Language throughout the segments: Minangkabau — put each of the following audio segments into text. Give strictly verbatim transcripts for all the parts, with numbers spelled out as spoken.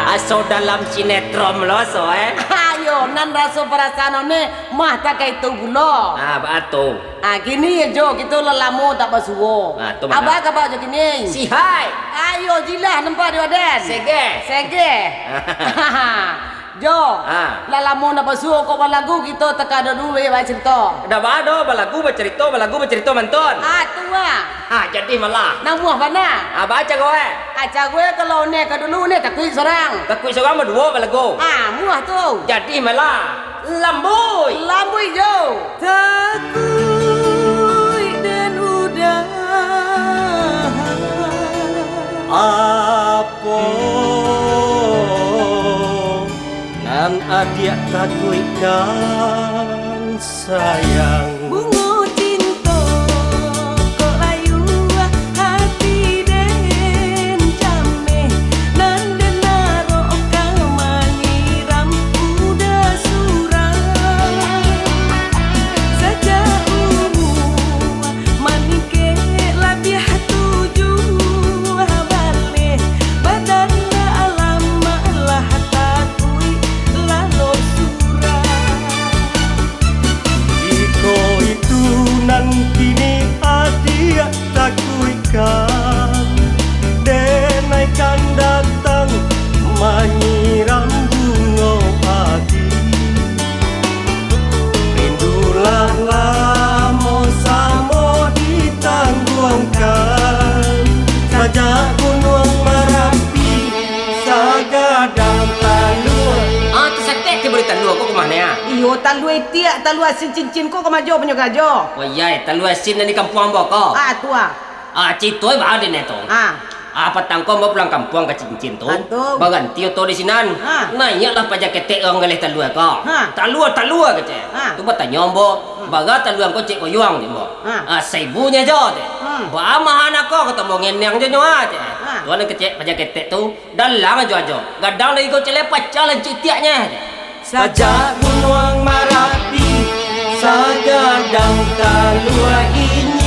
Aso dalam sinetron lo aso, eh. Ayo, nan raso parasaan one mah takah itu pulo. Ah, baa tu? Ah, kini yo, Jo, kito lah lamo tak basuo. Ah, tu mah. Baa kaba Jo kini? Sihai. Ayo, jilah nampak di badan. Segeh. Segeh. Jo, ah, lah lamo ndak basuo kok balagu kito takah ado duo bacarito. Ndak baa doh, balagu bacarito, balagu bacarito mantun. Ah, tu ah. Ha, jadi malah. Namuah bana. Ah, baa caro e? Ah, caro e kalau ne ka dulu, ne takuik sorang. Takuik sorang baduo balagu. Ah, muah tu. Jadi malah. Lamboi. Lamboi jo. Takuik dan udah. Apo nan adiak takuikkan, sayang? Bungo cinto kok layua, hati den cameh, nan den narok ka manyiram udah surang. Sajak umua maningkek labiah tujuah baleh, badan dah alamak lah takuik lalo surang. Iko itu nan kini adiak takuikkan, denai kan datang manyiram bungo ati. Rindu lah lamo samo ditangguangkan, sajak Gunuang Marapi sagadang talua. Ah, tasakek tibo di talua ko, ka ma ne, ah? Iyo, talua itiak, talua asin cincin ko, ka ma jo punyo karajo? Oh, iyai, talua asin nan di kampuang ambo ko. Ah, tu ah. Ah, carito e baa dek ne tu. Ah. Ah, patang ko ambo pulang kampuang ka Cincin tu. Ah, tu. Baranti oto di sinan. Ah. Naiaklah paja ketek urang galeh talua ko. Ah. "Talua, talua," kecek. Ah. Tu batanyo ambo, hmm, "Bara talua ko, Cek Koyuang?" cek ambo. Ah. "Ah, saibunyo jo," cek. Hmm. "Baa mahanyo ko?" kato ambo. "Ngeneng jo nyo ah," cek. Ah. Tu nan kecek paja ketek tu. Dalang ajo-ajo, gadang dari iko celek pacah lancik tiaknyo. Sajak Gunuang Marapi, sagadang talua ini.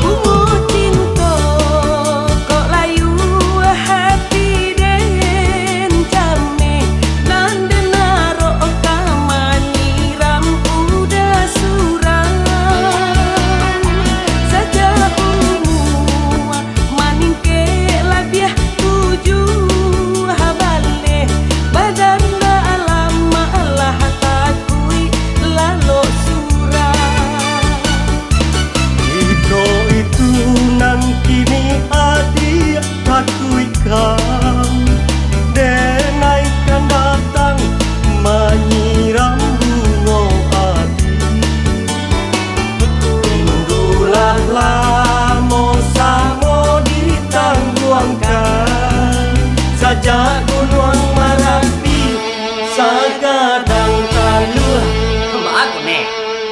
Bungo cinto kok layua, hati den cameh, nan den narok ka manyiram udah surang. Sajak umua maningkek labiah tujuah baleh, badan dah alamak lah takuik lalok surang. Iko itu nan kini adiak takuikkan, denai kan datang manyiram bungo ati. Rindulah lamo samo ditangguangkan, sajak Gunuang Marapi sagadang talua. Baa ko ne?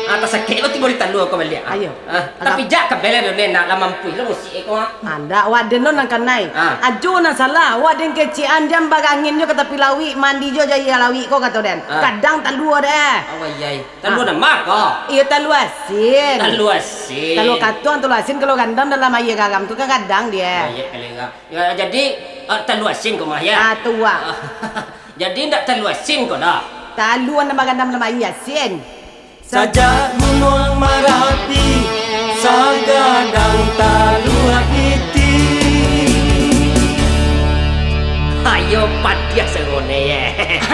Ah, tasakek lo tibo di talua ko baliak. Ayo. Ah, tapi jak ka bele dulu ne, nak lah mampuih lo musik ko, ah. Andak, awak den lo nan kanai. Ah. Ajo nan salah, awak den kecekan jan baranginnyo ka tapi lauik, mandi jo jo aia lauik ko kato den. Ah. Gadang talua deh. Awai, yai. Talua nan ma ko? Iyo, talua asin. Talua asin. Talua katuang, talua asin, kalau randam dalam aia garam tu kan gadang die. Aia garam. Ya, jadi, ah, talua asin ko mah, ya? Ah, tu, ah. Jadi, ndak talua asin ko doh? Talua nan barandam dalam aia asin. Sajak Gunuang Marapi, sagadang talua iti. Ayo padiah sarone, ye.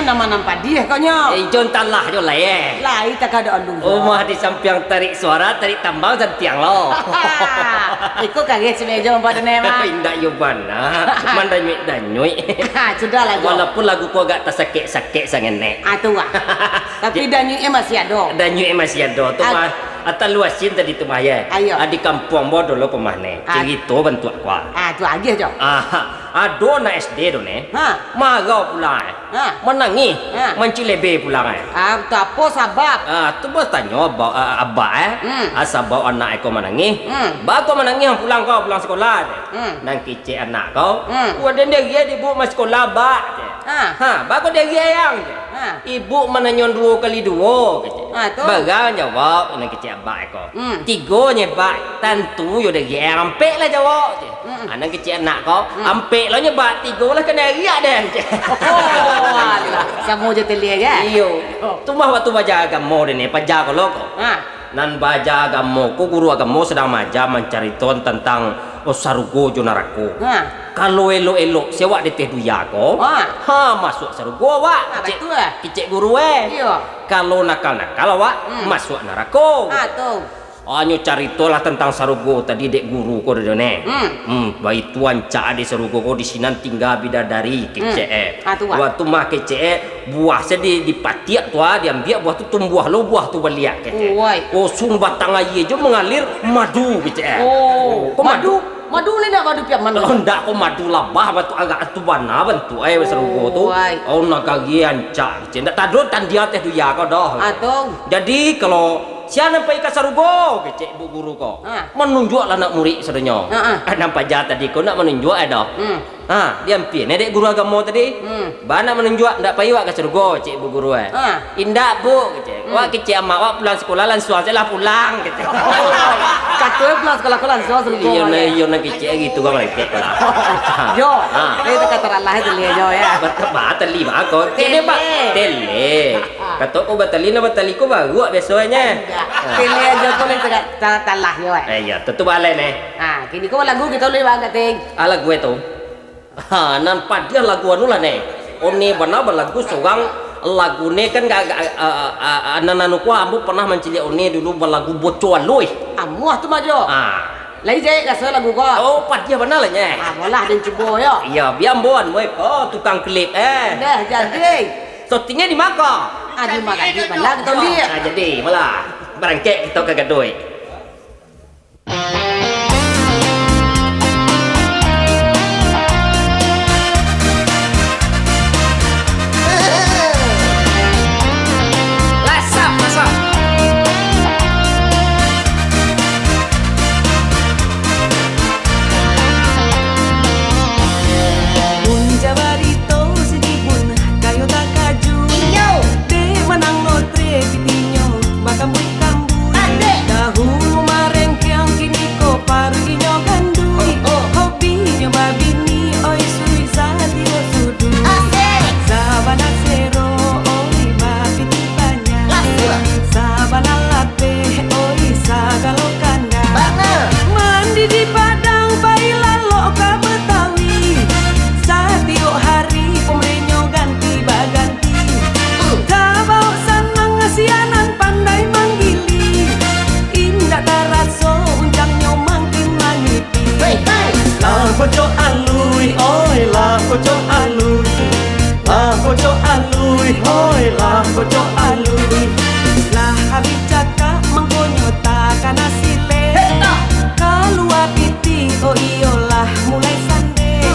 Nama nan padiah kok nyo? Eh, jon talah jo lah, ye. Lai takah dok alu. Umah di sampiang tarik suara, tarik tambang santiang lo. Iko kareh sudah jo umpah tu, ne, mah. Indak yo bana. Mandanyuik-danyuik. Ha, sudahlah, Jo. Walaupun lagu ko agak tasakek-sakek sangenek. Ah, tu, ah. Tapi danyuiknyo masih ado. Danyuiknyo masih ado. Tu, ah, mah, Atan Luasin tadi tu mah, ye. Ayo. Ah, di kampuang ambo dulu pamah ne. Ah. Carito bantuak ko. Ah, tu agiah jo. Ah, ado anak S D tu ne. Ha. Marau pulang, eh. Ha. Manangih. Ha. Mancilebe pulang, eh. Ah, tu apo sabab? Ah, tu batanyo abak, ah, abak, eh. Hmm. Ah, sabab anak iko manangih. Hmm. Baa kok manangih pulang ko, pulang sikolah, je. Hmm. Nan kecek anak ko. Hmm. Waden diri di bu masikolah, bak, je. Ha. Ha, baa kok diri ayang, je. Ha. Ibuk mananyo duo kali duo, kecek. Ha, tu. Bara jawab nan kecek abak ko. Hmm. Tigo nyo, bak, tantu yo dari ampek lah jawab, kecek. Hmm. Ah, nan kecek anak ko, hmm, ampek lah nyo, bak, tigo lah kanai ariak den, kecek. Oh, alah. Samo jo taliah, kan? Iyo. Oh. Tu mah waktu baaja agamo den, paja ko lo ko. Ha. Nan baaja agamo ko, guru agamo sadang maaja mancaritoan tantang, oh, sarugo jo narako. Ha. Kalau elok-elok se awak di ateh dunia ko, ha, ha, masuak sarugo awak, ha, kecek, batua. Kecek guru, eh. Iyo. Kalau nakal-nakal awak, hmm, masuak narako. Ha, tu. Hanyo caritolah tantang sarugo tadi dek guru ko, dek ne. Hmm. Hmm, baitu rancak di sarugo ko, di sinan tingga bidadari, kecek, hmm, eh. Ha, tu, Wak. Waktu mah kecek, eh, buah se di, dipatiak tu, ah, diambiak buah tu, tumbuah lo buah tu baliak, kecek. Oi. Kosong batang aia jo mangalir madu, kecek, eh. Oh, ko madu? Madu? Madu ni nak madu piak mano? Oh, ndak, ko madu labah bantuak, agak tu bana bantuak, eh, sarugo tu. Oi. Oh, nagari rancak, kecek. Ndak tado tandingan ateh dunia ko doh. Ah, tu. Jadi, kalau sia nan pai ka sarugo, kecek bu guru ko. Ha. Manunjuaklah anak murid sadonyo. Ha, ha. Ah, nan paja tadi ko nak manunjuak, eh, doh. Hmm. Ha, diampia ne dek guru agamo tadi. Hmm. Baa nak manunjuak, ndak pai awak ka sarugo, kecek bu guru, eh. Ha. Indak, Bu, kecek. Hmm. Awak kecek amak awak pulang sikolah lansuang se lah pulang, kecek. Kato e pulang sikolah ko lansuang sarugo. Iyo, nah, iyo, nah, kecek gitu, bang, lekek lah. Jo, ha, itu kata Allah itu, lihat, Jo, ya. Betul, bah, teli, bah, kau. Tele, bah. Tele. Tele. Ha. Kato ko batali, nah, batali ko baruak biasonyo. Indak. Ha. Tele aja ko, lihat, ta-, talah, yo, eh. Eh, iyo, tutup balai, ne. Ha, kini ko lagu kito boleh, Bang Kating. Ah, lagu itu. Ha, nan padiah lagu anu lah, ne. One bana balagu sorang, lagu ne kan ga-, ga-, a, a, a, nan anu ko, ambo pernah mancaliak one dulu balagu Boco Alui. Amuah tu mah, Jo. Ha. Lai jahek raso lagu ko. Oh, padiah bana lah, nye. Amuah lah, den cubo, yo. Iyo, bia ambo anu, eh, ko tukang klip, eh. Dah jadi. Syutingnyo di ma ko? Ah, di Magadi, bana kito liek. Ah, jadi, malah barangkek kito ka Gaduik. Lasap, lasap. Punca barito si Jibun, kayo takajuik. Iyo. Dek manang lotre pitinyo, bakambuik-kambuik. Asik. Dahulu marengkiang, kini ko paruik inyo ganduik. Oh, oh. Hobinyo babini, oi suik satio suduik. Asik. Sabana sero, oi bapiti panjang. Lasua. Sabana lapeh, oi sagalo kandang. Bana. Mandi di Padang, pai lalok ka Betawi. Satiok hari, pamerinyo ganti baganti. Tabaok sanang, sianan pandai manggili. Indak taraso uncangnyo mangkin manipi. Hei, hei. Lah Boco Alui, oi, lah Boco Alui. Lah Boco Alui, oi, lah Boco Alui. Lah habih cakak, mangkonyo takana silek. Hei, tak. Kalua pitih, oh iyolah, mulai sandek.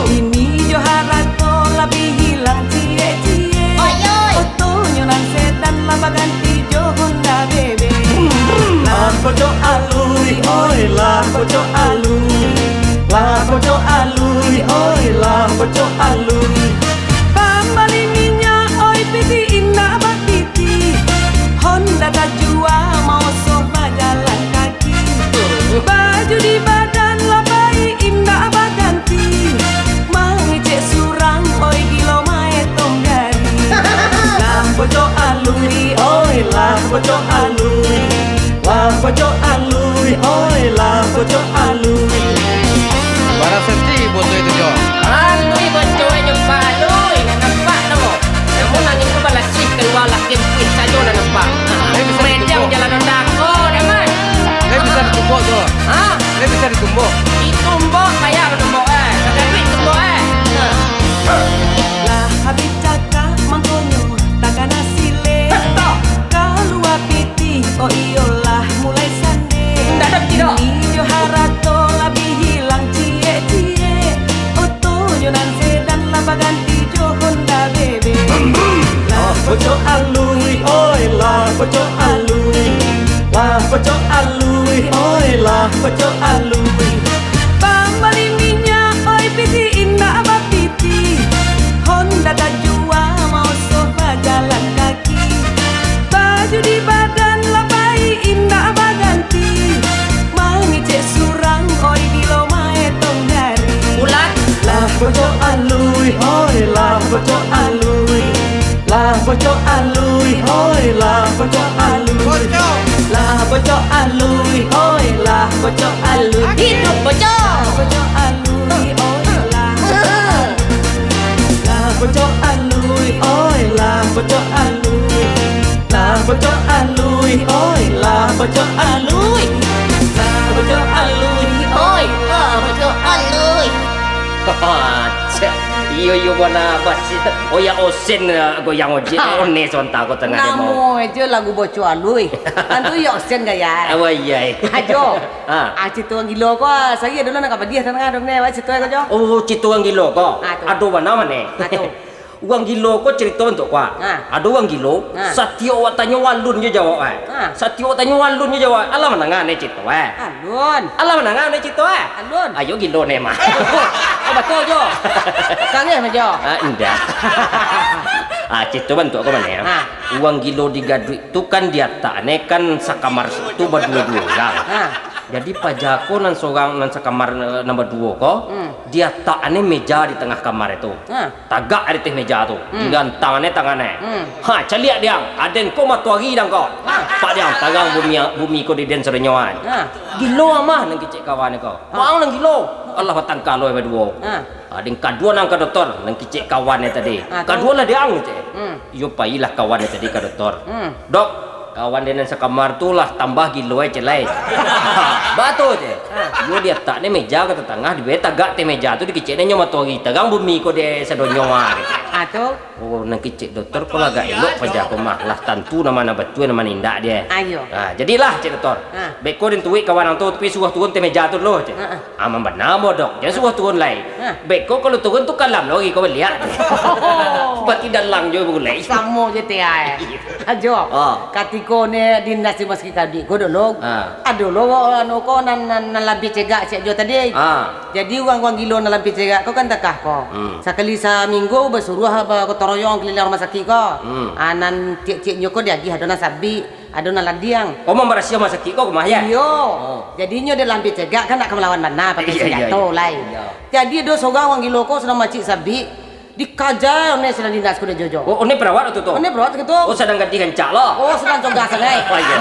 Ini jo harato labiah hilang ciek-ciek. Otonyo nan sedan lah baganti jo Honda bebek. Lah Boco Alui, oi, lah Boco Alui. Lah Boco Alui, oi, lah Boco Alui. Pambali minyak, oi, pitih indak bapitih. Honda tajua, maosoh bajalan kaki. Baju di badan lah pai indak baganti. Mangecek surang, oi gilo maetong jari. Lah Boco Alui, oi lah Boco Alui. Lah Boco Alui, oi lah Boco Alui. Bara senti boto itu, Jo? Alui Boco, eh, nyo Pak Alui, nak nampak tu. Namun angin tu balasih kalua lah, kempuih sajo nak nampak. Lai bisa ditumbok. Jalan Honda ko, dah, Man. Lai bisa ditumbok tu. Ha? Lai bisa ditumbok. Ditumbok, payah ditumbok, eh. Pakai duit tumbok, eh. Lah habih cakak mangkonyo takana silek. Kalua pitih, oh iyolah, mulai Bocok alui. Pambali minyak, oi, piti indak bapiti. Honda tajua, maosoh bajalan kaki. Baju di badan labai indak baganti. Mangecek surang, oi, gilo maetong jari. Ulang. Lah bocok alui, oi, lah bocok alui. Lah bocok alui, oi, lah bocok alui. Bocok. Lah bocok alui, oi, lah bocok alui. Hidup bocok. Lah bocok alui, oi, lah bocok alui. Lah bocok alui, oi, lah bocok alui. Lah bocok alui, oi, lah bocok alui. Lah bocok alui, oi, lah bocok alui. Cak, iyo, iyo, bana basi. Oh ya, osen, eh, goyang ojek, Ha. One sontak ko tangah demo. Namo aja lagu bocok alui. Tantu ya osen gaya. Awak iya, eh. Ajo. Ha. Ah, cito urang gilo ko, ah, sari ado nan ka padiah tangah dong ne, awak cito ko jo. Oh, cito urang gilo ko. Ah, tu. Ado bana mane? Ah, tu. Urang gilo ko carito bantuak ko. Ha. Ado urang gilo, Ha. Satiok awak tanyo alun jo jawab, eh. Ha. Satiok awak tanyo alun jo jawab. Alah mandanga ne carito, eh. Alun. Alah mandanga ne carito, eh. Alun. Ayo gilo ne mah. Oh, batua jo. Kangeh mah jo. Ah, indak. Ah, carito bantuak ko mane, ya? Ha. Urang gilo di gaduik tu kan diatak ne kan sakamar tu baduo-duo urang. Ha. Jadi paja ko nan sorang nan sakamar, eh, nan baduo ko, Hmm. diatak ne meja di tangah kamar tu. Ha. Tagak di ateh meja tu, Hmm. digantang ne tangan ne. Hmm. Ha, caliak diang, aden ko matoari dang ko. Ha. Pak diang, tarang bumi, bumi ko di den sadonyo an. Ha. Gilo amah nan kicek kawan ko. Ha. Bang nan gilo. Alah batangka lo baduo. Ha. Ha, den kaduo nan ka doktor, nan kicek kawan ne tadi. Ha, tu. Kaduo lah diang, cek. Hmm. Iyo pailah kawan ne tadi ka doktor. Hmm. Dok, kawan den nan sakamar tu lah tambah gilo ai, cek lai. Batua, cek. Ha. Iyo diatak ne meja ka tatangah, di tagak ateh meja tu dikicek ne nyo matoari, tarang bumi ko di sadonyo ah, cek. Ha, tu. Oh, nan kicek doktor ko lah agak elok paja ko mah, lah tantu nan ma nan batua, nan ma nan indak dek. Ayo. Ha, jadilah, cek doktor. Ha. Beko den turuik kawan ang tu, tapi suruah turun ateh meja tu dulu, cek. Ha, ha. Aman bana, Dok. Jan suruah turun lai. Ha. Beko kalau turun tu kalam lo iko baliak. Bati dalang jo bagulai. Samo je te ai. Ajo. Oh. Katiko ne dinas di masjid tadi ko dulu. Ha. Ado lo anu ko nan, nan, nan labiah cegak siap jo tadi. Ha. Jadi urang-urang gilo nan labiah cegak ko kan takah ko. Hmm. Sakali saminggu basuruah ba gotong royong kaliliang rumah sakit ko. Hmm. Ah, nan ciek-cieknyo ko diagiah ado nan sabik. Ado nan ladiang. Oh, mambarasiah rumah sakit ko, rumah, ya? Iyo. Oh. Jadi inyo dek lampia cegak kan nak ka malawan bana, pakai Iya, iya, senjato iya. lai. Iya. Jadi ado surang urang gilo ko sadang macik sabik, dikaja one sadang dinas ko dek Jojo. Oh, one perawat waktu tu? One perawat waktu tu. Oh, sadang gadih rancak lah. Oh, sadang cogah sagai. Oh, iya.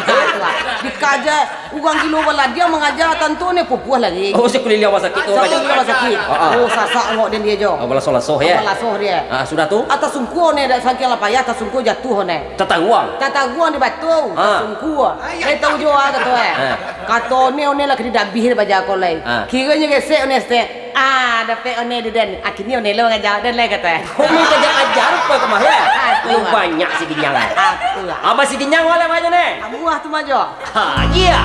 Dikaja, urang gilo baladiang mangaja, tantu one pupuah lagi. Oh, sakuliliang rumah sakit tu. Sakuliliang rumah sakit. Ah, ah. Oh, sasak angok den dia jo. Oh, balasoh-lasoh, ya? Balasoh dia. Ah, sudah tu? Atas sungkuah one, dak sangkiang lah payah, atas sungkuah jatuah one. Tataruang? Tataruang di batu, Ha. tasungkua. Eh, tahu jo ah, kato eh. Ha. Kato one, one lah kini dabih di baja ko lai. Ha. Kironyo gesek one stek. Ah, dapek one di den. Ah, kini one lo ngaja den lai, kato eh. Kau main kaja-kaja rupa kemah, ya? Ah, tu Lu lah. banyak si Ginyang, eh. Ah, tu lah. Apa si Ginyang wala banyak, ne? Ah, buah tu majo. Ha, iya.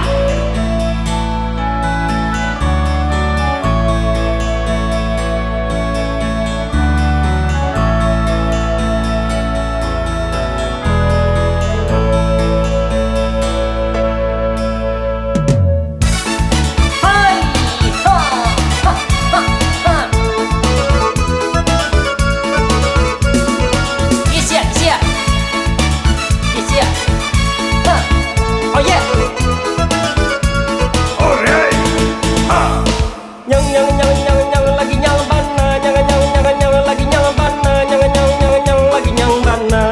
Hai, ha, ha, ha, ha. Kisiak, kisiak. Kisiak. Ha. Oh, yeah. Alright. Ha. Nyang, nyang, nyang, nyang, nyang, lagi nyang bana, nyang, nyang, nyang, nyang, lagi nyang bana, nyang, nyang, nyang, nyang, lagi nyang bana.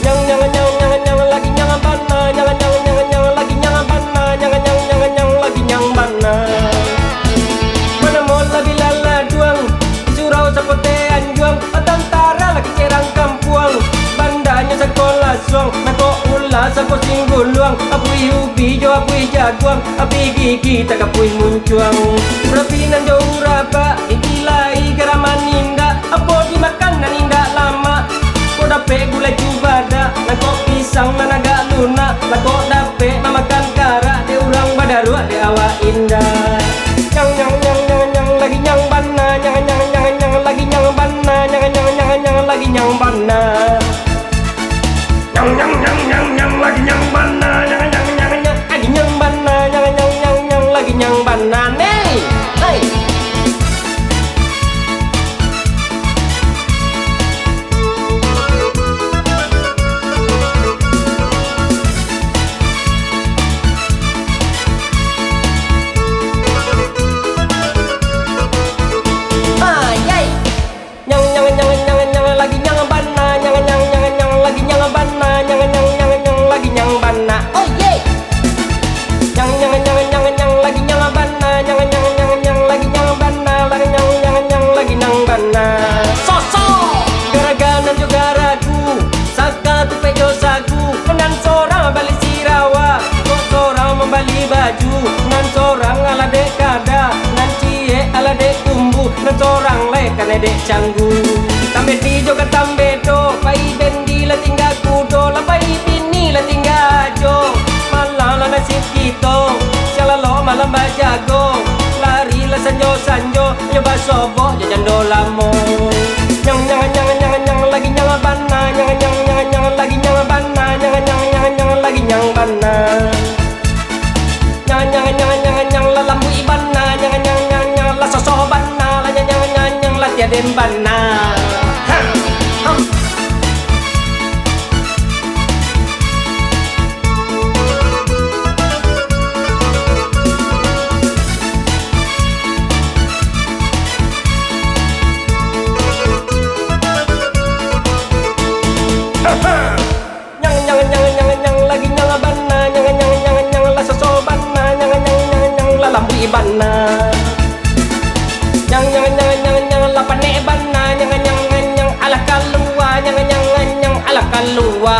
Nyang, nyang, nyang, nyang, nyang, lagi nyang bana, nyang, nyang, nyang, nyang, lagi nyang bana, nyang, nyang, nyang, nyang, lagi nyang bana. Manamo lah bila laduang, di surau sapote anjuang, batantara lah kicerang kampuang, bandanyo sakolah suang, nangkok ulah saposing guluang, abuih ubi jo abuih jaguang, api gigi takapuih muncuang. Urapi nan jo urabak, gigi lai garaman indak, apo dimakan nan indak lamak. Ko dapek gulai cubadak, nangkok pisang nan agak lunak, lah kok dapek mamakan karak, dek urang badaruak, dek awak indak. Nyang, nyang, nyang, nyang, nyang, lagi nyang bana, nyang, nyang, nyang, nyang, lagi nyang bana, nyang, nyang, nyang, nyang, lagi nyang bana. Nyang, nyang, nyang, nyang, nyang, lagi nyang bana, nyang, nyang, nyang, nyang, lagi nyang bana, nyang, nyang, nyang. Nani, hai. Ah, yai. Nyang, nyang, nyang, nyang, nyang, lagi nyang bana, nyang, nyang, nyang, nyang, lagi nyang bana, nyang, nyang, nyang, nyang, lagi nyang bana. Oh, ye. Nyang, nyang, nyang, nyang, nyang, lagi nyang bana, nyang, nyang, nyang, nyang, lagi nyang bana, lagi nyang, nyang, nyang, lagi nyang bana. Soso. Garaga nan jo garagu, saka tupek jo sagu, nan sorang bali sirawa, kok sorang mambali baju, nan sorang alah dek kada, nan ciek alah dek kumbu, nan sorang lai kanai dek canggu. Tambedi jo ka tambedo, pai bendi lah tingga kudo, lah pai bini lah tingga ajo. Malang lah nasib kito, siang lalok malam bajago, lari lah sanjo-sanjo, yo basobok jo jando lamo. Nyang, nyang, nyang, nyang, nyang, lagi nyang bana, nyang, nyang, nyang, nyang, lagi nyang bana, nyang, nyang, nyang, nyang, lagi nyang bana. Nyang, nyang, nyang, nyang, nyang, lah lambuik bana, nyang, nyang, nyang, nyang, lah soso bana, lah nyang, nyang, nyang, nyang, lah tiaden bana. Ha! Ham! Nyang, nyang, nyang, nyang, nyang, lagi nyang bana, nyang, nyang, nyang, nyang, lah soso bana, nyang, nyang, nyang, nyang, lah lambuik bana. Nyang, nyang, nyang, nyang, nyang, lah panek bana, nyang, nyang, nyang, nyang, alah kalua, nyang, nyang, nyang, nyang, alah kalua.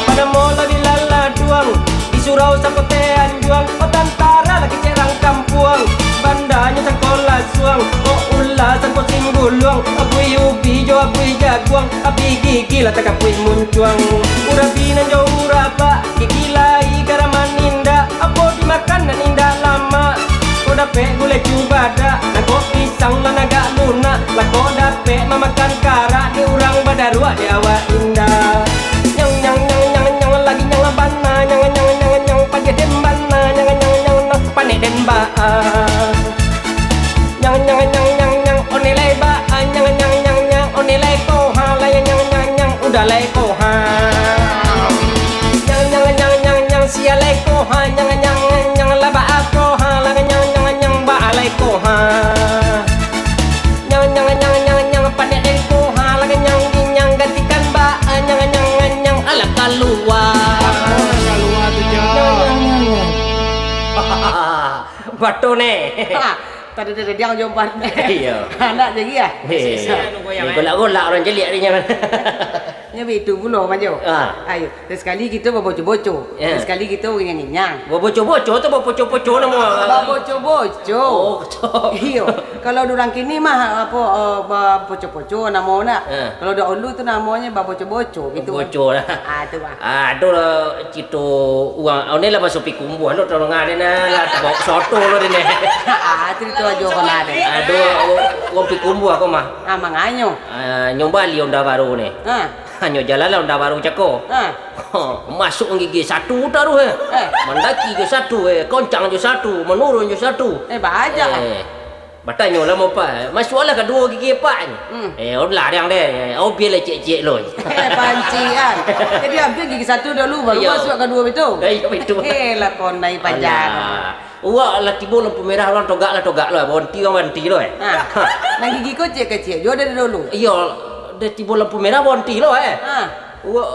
Panamo lah bilaladuang, di surau sakote anjuang, oh tantara lah kecek rang kampuang. Bandanyo sangko lasuang, oh ula sangko singguluang, abui ubi jo abui jaguang, abi gigi lah takapuik muncuang. Urabi nan jo urabak, gigi lai garaman indak, apo dimakan nan indak lamak. Kok dapek gulai cubadak, nangkok pisang nan agak lunak, lah kok dapek mamakan karak, dek urang badaruak dek awak indak. Nyang, nyang, nyang, nyang, nyang, lagi nyang bana, nyang, nyang, nyang, nyang, padiah den bana, nyang, nyang, nyang, nyang, panek den baa. Nyang, nyang, nyang, nyang, nyang, one lai baa, nyang, nyang, nyang, nyang, one lai koha, lah nyang, nyang, nyang, nyang, udah lai koha. Nyang, nyang, nyang, nyang, nyang, sia lai koha, nyang, nyang, nyang, nyang, lah baa koha, lah nyang, nyang, nyang, baa lai koha. Nyang, nyang, nyang, nyang, nyang, panek den koha, lah nyang, nyang, gantikan baa, nyang, nyang, nyang, nyang, alah kalua. Kalua tu, Jo. Nyang, nyang, nyang, nyang. Bato ne. Ha, tadi dia diam jo ban. Iyo. Anak jadi ah. Eh, golak-golak urang caliak ni nyo. Nyo bitu pulo, Manjo. Ah. Ayo, sasekali kito baboco-boco. Ya. Sasekali kito nginyang-nginyang. Baboco-boco tu bapoco-poco namo? Baboco-boco. Oh, betul. Iyo. Kalau urang kini mah, apo, eh, bapoco-poco namo nak. Ya. Kalau dahulu tu namonyo baboco-boco gitu. Boco lah. Ah, tu lah. Ah, ado lah carito urang, oh, ni lah baso pikumbuah, lo tolong ado nah, lah baok soto lo ni. Ah, carito ajo ko lah ado. Ado urang pikumbuah ko mah. Ah, manganyo. Ah, nyo bali onda baru ni. Ha. Hanyo jalan lah onda baru cako. Ha. Masuak gigi satu taruih, eh. Eh. Mandaki jo satu, eh. Koncang jo satu, manurun jo satu. Eh, baajak, eh. Eh. Batanyo lah, "Mau apo?" "Masuaklah kaduo gigi apak ni." Hmm. Eh, on lah dang deh. Oh, bialah ciek-ciek lo. Eh, pancian. Jadi, ambiak gigi satu dulu, baru masuak kaduo itu. Iyo, betul. Eh, lah kondai panjang. Alah. Uwak lah tibo lampu merah, urang togak lah, togak lo, baranti urang baranti lo, eh. Ha. Nan gigi kecek-kecek juo dari dulu. Iyo, dah tibo lampu merah, baranti lo, eh. Ha. Uwak,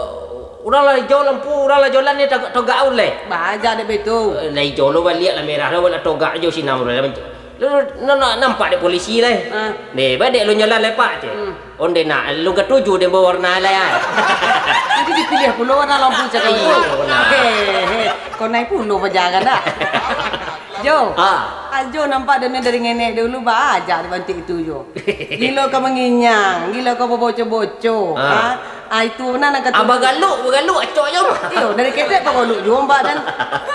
urang lah ijo lampu, urang lah jalan ni togak, togak uleh. Baajak dek baitu. Eh, lah ijo lo baliak, lah merah lo, lah togak jo sinan lo, lah. Lo, lo, lo nampak dek polisi lai. Ha. Deh, badek lo jalan lai, Pak, ceh. Hmm. Onde nak, alun katuju den bawarna lai, ai. Jadi dipiliah pulo warna lampu cakap tu. Iyo, bana. He, he. Kau naik pulo pajangan dah. Jo. Ha. Ajo nampak den dari ngenek dulu, baajak di bantik tu, Jo. Gilo kau manginyang, gilo kau baboco-boco, ha. Ha? Ah, itu nan, nan kato. Ah, bagaluk, bagaluk, acok jo. Iyo, dari ketek bagaluk juo, Mbak, dan.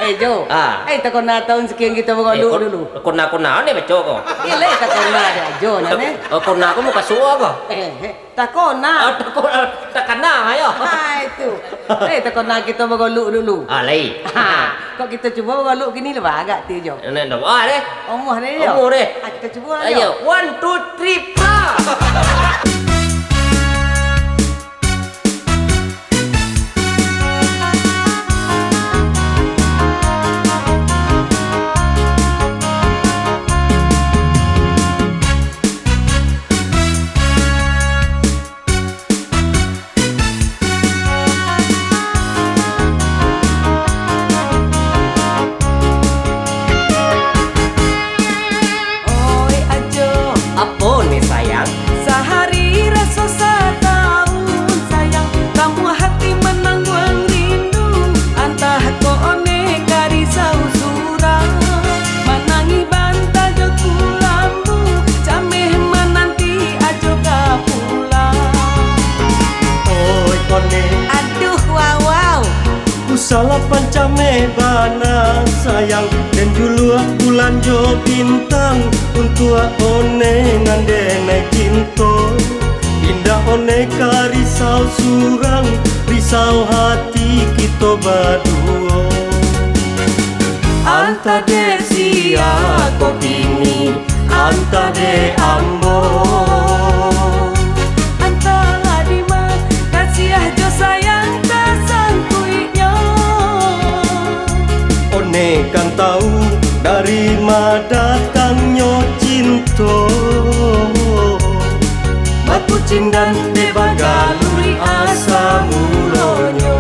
Eh, Jo. Ah. Eh, takona taun sekian kito bagaluk dulu. Kona-kona ni baco ko. Iyo lah, takona dek Jo, nan, eh. Oh, kona ko muka suo ko. Eh, eh, takona. Ah, takona, takana, ayo. Ah, itu. Eh, takona kito bagaluk dulu. Ah, lai. Ha, kok kito cubo bagaluk kini lah, agak ti, Jo. Nek dah, ah, deh. Omuah deh, Jo. Omuah deh. Ah, kito cubo lah, Jo. Ayo, one, two, three, play. Oi Ajo, apo ne sayang? Sahari raso sataun sayang, tamuah hati manangguang rindu, antah ko one ka risau surang, manangih banta jo kulambu, cameh mananti Ajo ka pulang. Oi one. Aduh, wawau. Usahlah pancameh bana sayang, den juluak bulan jo bintang, untuak one nan denai cinto. Indak one ka risau surang, risau hati kito baduo. Antah dek sia ko kini, antah dek ambo. Antahlah dima, kasiah jo sayang tasangkuiknyo. One kan tau dari ma datangnyo cinto. Bakucindan dek bagaluik asa mulonyo.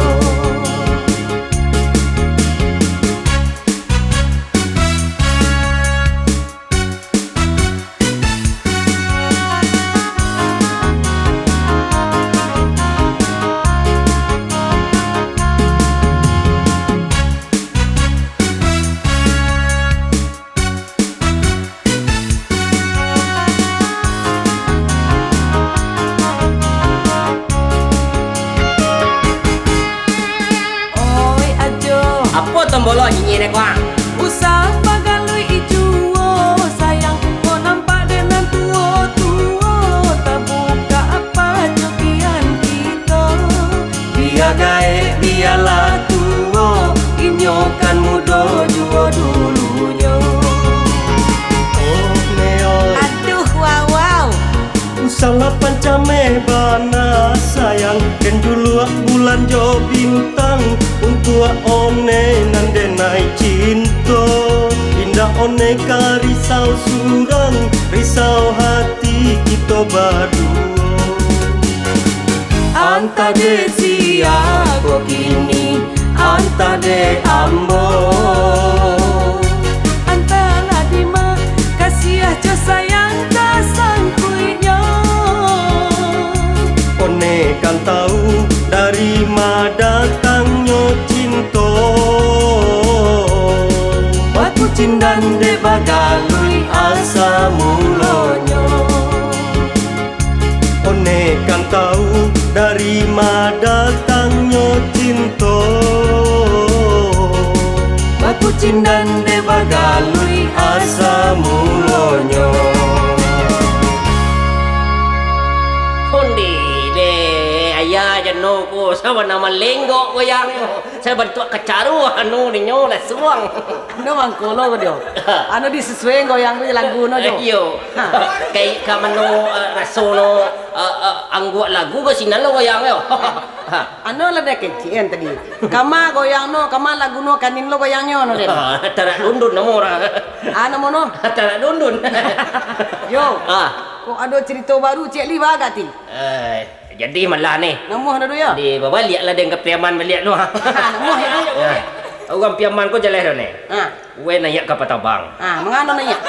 Oi Ajo. Apo tombolo nyinyir ko, ah? Usah bagaluik juo sayang, ko nampak dek nan tuo-tuo, tabukak apo jo kian kito. Bia gaek, bialah tuo, inyo kan mudo juo dulunyo. Oh, Neo. Aduh, wawau. Usahlah pancameh bana sayang, den juluak bulan jo bintang, untuak one nan denai cinto. Indak one ka risau surang, risau hati kito baduo. Antah dek sia ko kini, antah dek ambo. Antahlah dima, kasiah jo sayang tasangkuiknyo. One kan tau dari ma datangnyo cinto. Bakucindan dek bagaluik asa mulonyo. One kan tau dari ma datangnyo cinto. Bakucindan dek bagaluik asa mulonyo. Onde deh, ayah jano ko, sabana malenggok goyang. Sabantuak kacaru anu ninyo lah suang. Anu mangko lo ko dio. Anu disasuaian goyang tu lagu no jo. Iyo. Ha. Kai ka mano, eh, raso no, eh, eh, angguak lagu ka sinan lo goyang yo. Ha. Anu lah dah kecek kan tadi. Kama goyang no, kama lagu no kanin lo goyangnyo no den. Ha, tarak dundun namo urang. Ah, namo no? Tarak dundun. Yo. Ah. Kok ado carito baru cek li bagak ti? Eh, jadi malah ni. Namuah dah tu yo. Di babaliak lah den ka Piaman baliak tu. Namuah yo. Ya. Urang Piaman ko jaleh dah ni. Ha. Weh naiak ka Patabang. Ha, mangano naiak?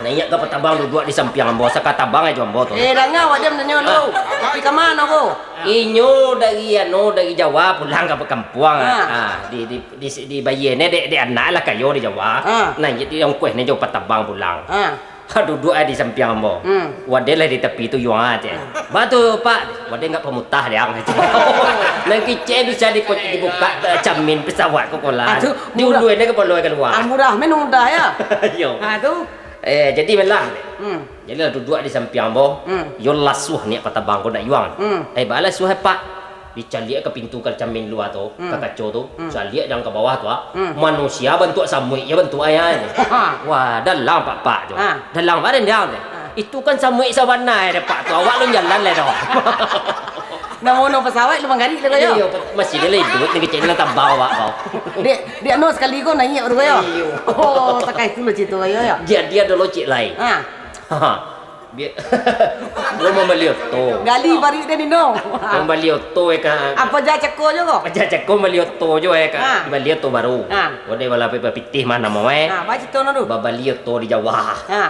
Naiak ka Patabang duduak di sampiang ambo, sakatabang ajo ambo tu. Eh, danga awak diam tanyo lu. Ha. Tapi ka mano ko? Inyo dari anu, dari Jawa pulang ka kampuang. Ha. Ha, di, di, di, dibayia ni dek, dek anak lah kayo di Jawa. Ha. Nah, jadi ongkoh ni jo Patabang pulang. Ha. Ha, duduak di sampiang ambo. Hmm. Wadai lah di tapi tu, yuang aja. Batu, Pak. Wadai nggak pamutah, Liang. Nan kicek bisa dipo-, dibukak, eh, camin pesawat ko kolah. Ah, tu murah. Diulun dia kepala keluar. Ah, murah, men mudah, ya? Iyo. Ah, tu. Eh, jadi malah. Hmm. Jadi lah duduak di sampiang ambo. Hmm. Yo lasuah niat patabang ko nak yuang. Hmm. Eh, baa lasuah, Pak. Dicaliak ka pintu ka camin lua tu, hmm, ka kaco tu, hmm, caliak jan ka bawah tu, ah. Hmm. Manusia bantuak samuik, yo bantuak ayah ni. Ha. Wah, dalang, Pak, Pak, tu. Ha. Dalang badan dia tu. Ha. Itu kan samuik sabana dek, Pak, tu. Awak lun jalan lai tu. Namo no pesawat lu manggarik lu, yo? Iyo, masih dia lah iduik ni, kecil lah tabau awak kau. Dek, dek no sekali ko naiak baru, yo? Iyo. Oh, takai tu lo cerita, yo, yo. Dia, dia dulu cik lai. Ha. Ha. Bia-, lo mambali oto. Gali paruik den ino. Mambali oto, eh, ka. Apo ja cako jo ko? Apo ja cako mambali oto jo, eh, ka. Ha. Bali oto baru. Ha. Ode bala pe-, bapitih mah namo, eh. Ha, ba cito no tu? Babali oto di Jawa. Ha.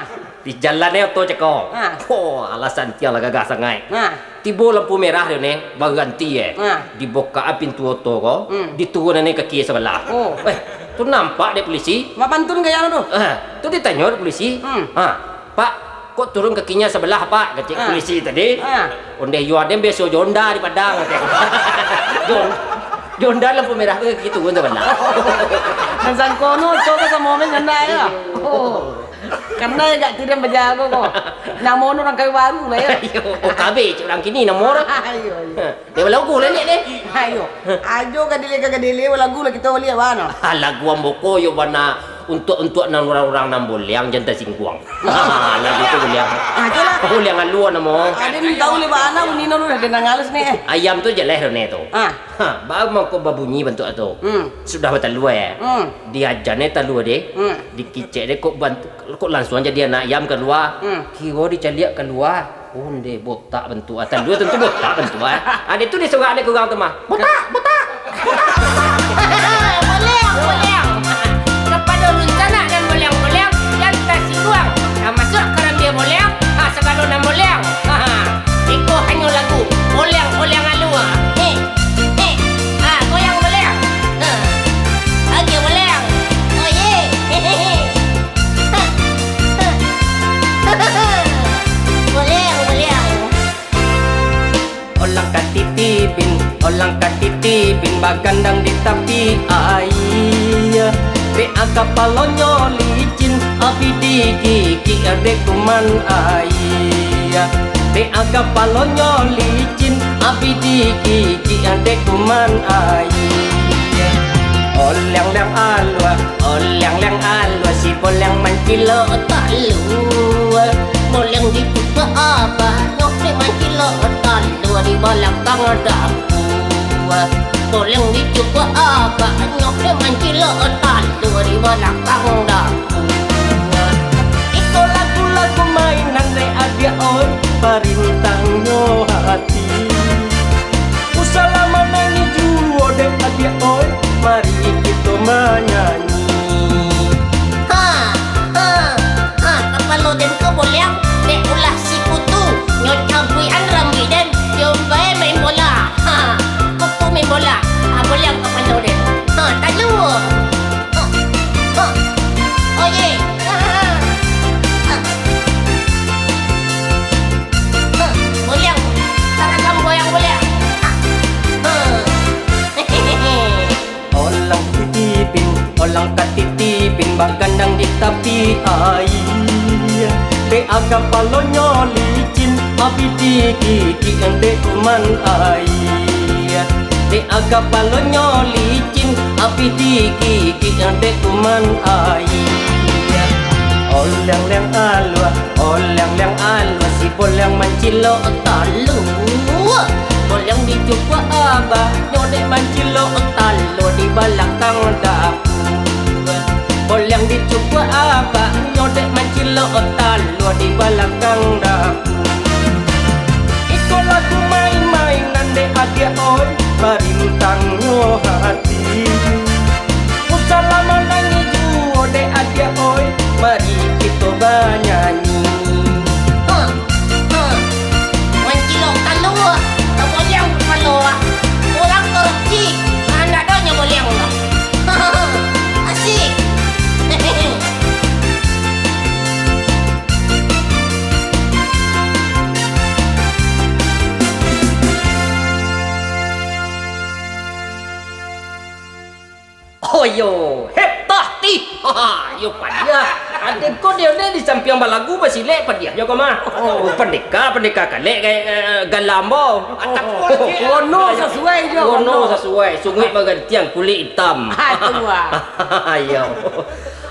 Di jalan, eh, oto cako. Ha. Oh, alah santiang lah gagah sangaik. Ha. Tibo lampu merah tu ne, baranti, eh. Ha. Dibuka pintu oto ko, hmm, diturunan, eh, kaki sabalah. Oh. Eh, tu nampak dek polisi. Mak pantun gaya tu. Ha, tu ditanyo dek polisi. Hmm. Ha. "Pak, kok turun kakinya sebelah, Pak?" kecek, ah, polisi tadi. Ah. Ondeh yo, den biaso jo Honda di Padang, kecek. Jo, jo Honda lampu merah tu kaki turun tu bana. Nan sangko no, coba samo men Honda ya. Iyo. Oh. Karena agak tidak berjago ko. Namo no urang kawin baru lah ya. Iyo. Oh, kabe cik urang kini namo urang. Iyo, iyo. Dia balagu lah ni, ni. Ayo. Ajo gadele ka gadele, balagu lah kito baliak bana. Lagu ambo ko yo bana, untuak-untuak nan urang-urang nan boleang jan tasingguang. Lagu tu boleang. Ajo lah. Boleang alua namo. Aden tahu le bana bunyi no udah denang halus ni, eh. Ayam tu jeleh ne tu. Ah. Ha, ba mangko babunyi bantuak tu. Hmm. Sudah batalua, eh. Hmm. Diajan, eh, talua deh. Hmm. Dikicek deh kok bant-, kok langsuang jadi anak ayam kalua. Hmm. Kiro dicaliak kalua. Onde botak bantuak, ah. Talua tantu botak bantuak, ah. Ah, dek tu disorak dek urang tu mah. Botak, botak, botak. Boleang, boleang. Kapado dunsanak nan boleang-boleang, jan tasingguang. Tamasuak karambia boleang, ha, sagalo nan boleang. Ha, ha. Iko hanyo lagu boleang-boleang alua. Heh, heh. Ha, goyang boleang. Ha. Agiah boleang. Oh, ye. Hehehe. Boliang, boliang. Olang katitipin, olang katitipin, bagandang di tapi aia. Dek a kapalonyo licin, abih digigik dek kuman aia. Dek a kapalonyo licin, abih digigik dek kuman aia. Oliang-liang alua, oliang-liang alua, si boliang mancilok talua. Boliang dicukuak abanyo, dek mancilok talua di balakang dapua. Boliang dicukuak abanyo, dek mancilok talua di balakang dapua. Iko lagu-lagu mainan dek adiak oi, parintangnyo hati. Usahlah manangih juo dek adiak oi, mari kito manyanyi. Ha, ha, ha, kapalo den ko boliang, dek ulah sikutu, nyo cabuikan rambuik den, yo bae main bola. Ha, kuku main bola, ha, boliang kapalo den. Ha, talua. Ha, ha, oye. Ha, ha, ha. Ha, ha, boliang. Taragam goyang boliang. Ha, ha. Olang titipin, olang katitipin, bagandang di tapi aia. Dek a kapalonyo licin, abih digigik dek kuman aia. Dek a kapalonyo licin, abih digigik dek kuman aia. Oliang-liang alua, oliang-liang alua, si boliang mancilok talua. Boliang dicukuak abanyo dek mancilok talua di balakang dapua. Boliang dicukuak abanyo dek mancilok talua di balakang dapua. Iko lagu main-mainan dek adiak oi, parintangnyo hati. Usahlah manangih juo dek adiak oi, mari kito banyanyi. Ha, ha. Mancilok talua, taboliang kapalo, ah. Urang korupsi, ah, ndak ado nyo boliang lah. Asik. Ah, iyo padiah. Ade ko dia ni di sampiang balagu basilek padiah jo ko mah. Oh, pandeka, pandeka kalek kayak, eh, galam bo. Oh, sasuai jo. Wono sasuai, sunguik bagantiang kulik itam. Ah, tu ah. Iyo.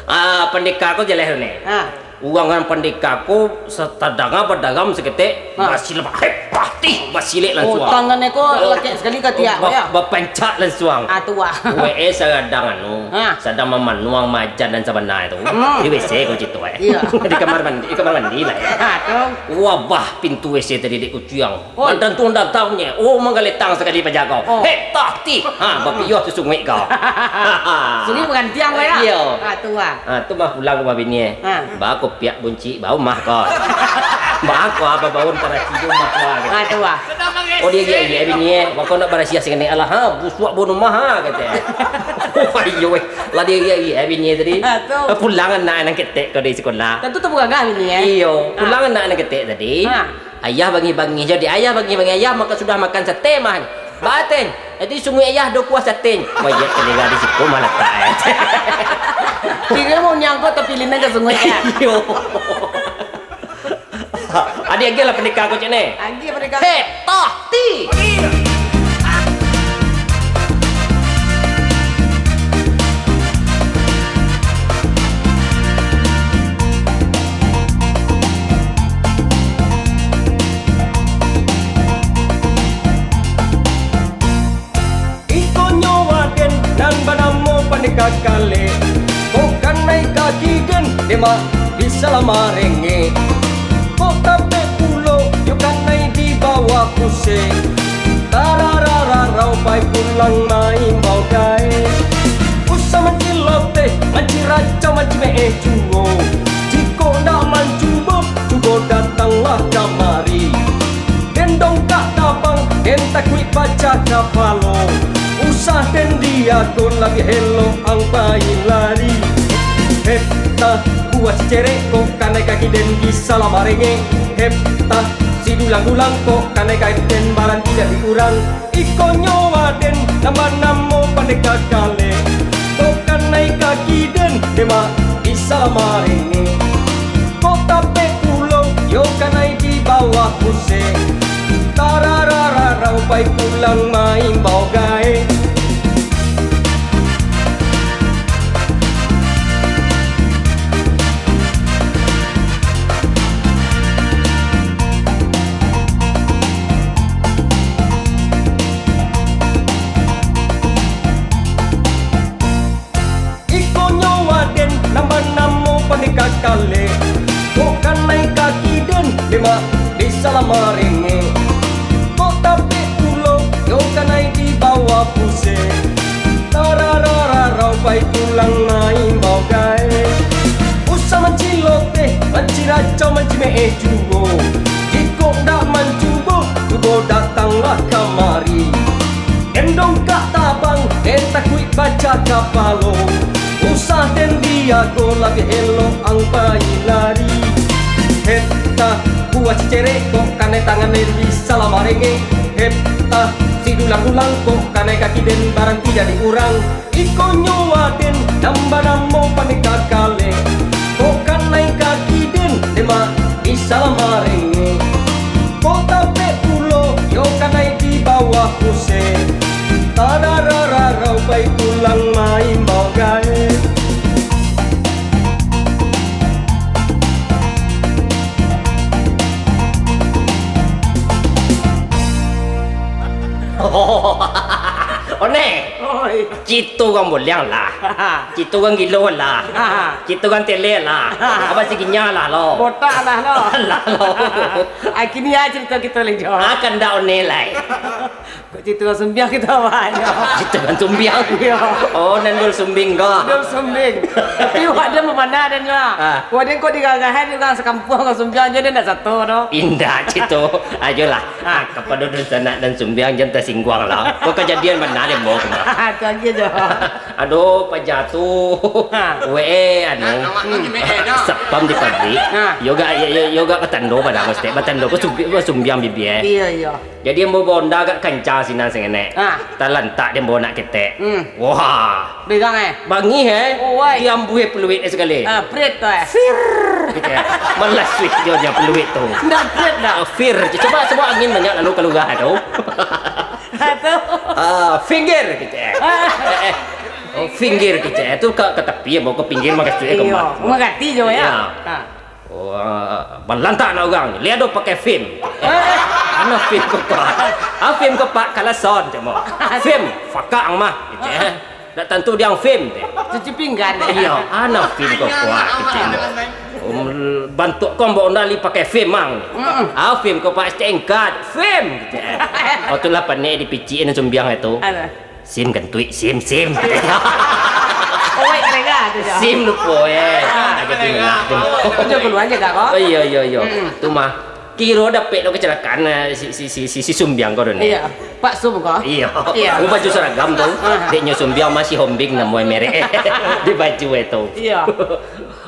Ah, pandeka ko jaleh tu ni. Ah. Urang nan pandeka ko sa-, tadanga badaram saketek, ha, basilek, hep, patih, basilek lansuang. Oh, tangannyo ko lakek sakali ka tiak, ba-, ya? Bapancak lansuang. Ah, tu ah. Wee sadang anu, ha, sadang mamanuang majan nan sabana tu. Hmm. Di W C ko cito, eh. Iya. Di kamar mandi, di kamar mandi lah, eh. Ha, tu. Wabah pintu W C tadi dek kuciang. Oi. Badantuang-dantuangnyo, oh, manggaletang sakali pajago. Oh. Hep, tah, tih. Ha, bapiyoh tu sunguik ko. Sunguik bagantiang ko, ya? Iyo. Ha, tu ah. Ha, tu mah pulang ka rumah bini, eh. Ha. Ba ko piak buncik, ba umah ko. Ba ko apa baun taraci di umah ko, gitu. Ha, tu ah. Oh, dia giak-giak bini, eh. Ba ko nak barasiah sini, alah, ha, busuak baun umah, ha, kata. Oh, iyo, weh. Lah dia giak-giak bini tadi. Ha, tu. Pulang anak nan ketek ko dari sekolah. Tantu tu bagagah bini, eh. Iyo, ha, pulang anak nan ketek tadi. Ha. Ayah bangih-bangih, jadi ayah bangih-bangih, ayah maka sudah makan sate mah. Baten, jadi sunguik ayah do kuah saten. Wajak telinga di situ mah latak, eh. Kira mau nyangkut tapi lina ka sunguik, ya? Iyo. Adi agiah lah pandeka ko cek ni. Agiah pandeka. Hep, tah, ti. Ikonyo waden nan banamo pandeka kalek, kok kanai kaki den demak bisa lah marengek. Kok tapek pulo yo kanai di bawah pusek, tararararau pai pulang maimbau gaek. Usah manciloteh, manciracau, mancimeeh juo. Jikok ndak mancubo, cubo datanglah kamari. Den dongkak tabang, den takuik pacah kapalo. Usah den diago, labiah elok ang pai lari. Hep tah, buah cicerek kok kanai kaki den bisa lah marengek. Hep tah, si dulang-dulang kok kanai kaki den baranti jadi urang. Ikonyo waden nan banamo pandeka kalek. Kok kanai kaki den demak bisa lah marengek. Kok tapek pulo yo kanai di bawah pusek. Tararararau pai pulang maimbau gaek. Ikonyo waden nan banamo pandeka kalek. Kok kanai kaki den demak bisa lah marengek. Kok tapek pulo yo kanai di bawah pusek. Tararararau pai pulang maimbau gaek. Usah manciloteh, manciracau, mancimeeh juo. Jikok ndak mancubo, cubo datanglah kamari. Den dongkak tabang, den takuik pacah kapalo. Usah den diago, labiah elok ang pai lari. Hep tah, buah cicerek kok kanai tangan den bisa lah marengek. Hep tah, si dulang-dulang kok kanai kaki den baranti jadi urang. Ikonyo waden nan banamo pandeka kalek. Kok kanai kaki den demak bisa lah marengek. Kok tapek pulo yo kanai di bawah pusek. Tararararau pai pulang maimbau gaek. One. Oi. Cito urang buliang lah. Cito urang gilo lah. Cito urang tele lah. Abah si ginya lah lo. Botak lah lo. Lah lo. Ai, kini a carito kito lai jo. Ah, kandak one lai. Kok cito urang sumbiang kito awaknyo. Cito urang sumbiang? Iyo. Oh, nan Dul Sumbing ko. Dul Sumbing. Tapi awak den bapana den lah. Ah. Awak den kok digagahan urang sakampuang urang sumbiang jo den ndak sato doh. Indak, cito. Ajolah. Ah, kapado dunsanak nan sumbiang jan tasingguang lah. Ko kajadian bana den bawa tu mah. Tu agiah Aduh, paja tu. Ha. Weh, anu. Nah, awak tu gimana, dah? Satpam di pabrik. Ha. Yo gak, yo, yo, yo gak batando pada aku, Stek. Batando ko sumbi-, sumbiang bibia, eh. Iya, iya. Jadi, ambo baonda agak kancang sinan sangenek. Ha. Talantak di ambo nak ketek. Hmm. Wah. Begang, eh? Bangih, eh? Oh, wai. Diambuih peluit, eh, sekali. Ah, prit tu, eh? Fir, gitu, eh. Malah sweet jo dia peluit tu. Ndak prit, dah. Ah, fir. Coba, coba angin banyak lalu keluar tu. Ha, tu. Ah, finger, gitu, eh. Eh, eh. Oh, finger, gitu, eh. Tu ka, ka tapi, ambo ka pinggir, mangasuik ka Iyo, mah. Mangati jo, ya? Iya. Ha. Wah, balantak anak urang. Liek do pakai film. Ana film ko kuat. Ah, film ko pak kalah sound cak mo. Film, fakak ang mah, gitu, eh. Ndak tantu diang film, eh. Cuci pinggan, eh. Iya, ana film ko kuat, gitu, mo. Um, bantuak ko ambo ndak lai pakai film, ang. Mm-mm. Ah, film ko pak stengkat. Film, gitu, eh. Oh, tu lah panek dipicik nan sumbiang itu. Alah. Sim kantuik, sim, sim. Oi, kerega tu, Jo. Sim lupo, eh. Ah. Agak tinggal lah, sim. Jo, keluar je, Kak, kok. Oh, iya, iya, iya. Mm. Tu mah. Kiro dapek lo kecelakaan, eh, si, si, si, si, si Sumbiang ko tu, ni. Iya. Pak Sum ko? Iya. Iya. Oh, baju seragam tu. Ah. Dek nyo Sumbiang masih hombing namo merek. Di baju itu. Iya.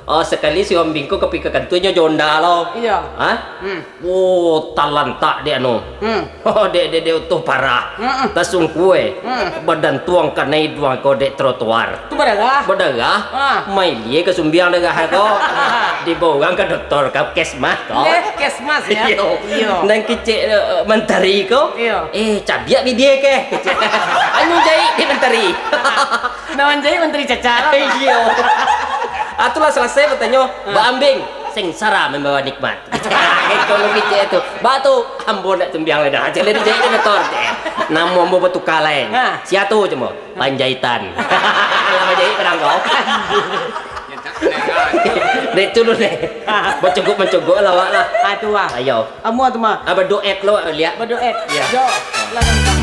Oh, sekali si hombing ko ka pi ka kantua nyo jo onda lo. Iya. Hah? Hmm. Oh, talantak dek anu. Hmm. Oh, dek, dek, dek, utuh parah. Mm-mm. Tasungkua, eh. Mm. Badan tuang kanai duang ko dek trotoar. Tu badarah? Badarah. Ah. Mailie ka Sumbiang darah ko. Dibawa urang ka doktor, ka puskesmas ko. Eh, puskesmas, ya? Iyo. Iyo. Nan kecek, eh, mantari ko. Iyo. Eh, cabiak bibia keh. Anu jahit dek mantari. Nan manjahit mantari caca lah. Iyo. Ah, tu lah salasai batanyo, ah. Baambing. Sengsara membawa nikmat. Kalau kecek tu. Ba tu, ambo ndak Sumbiang lai dah. Cek lai dijahit dek doktor, cek. Namo ambo batuka lai. Ha. Sia tu cuma? Panjaitan. Alah, manjahit barang ko. Dek tu dulu, dek. Bacogok-mancogok lah awak lah. Ah, tu lah. Ayo. Amuah tu mah. Ah, baduet lo, liek. Baduet. Iya. Jo. Lah, gantang.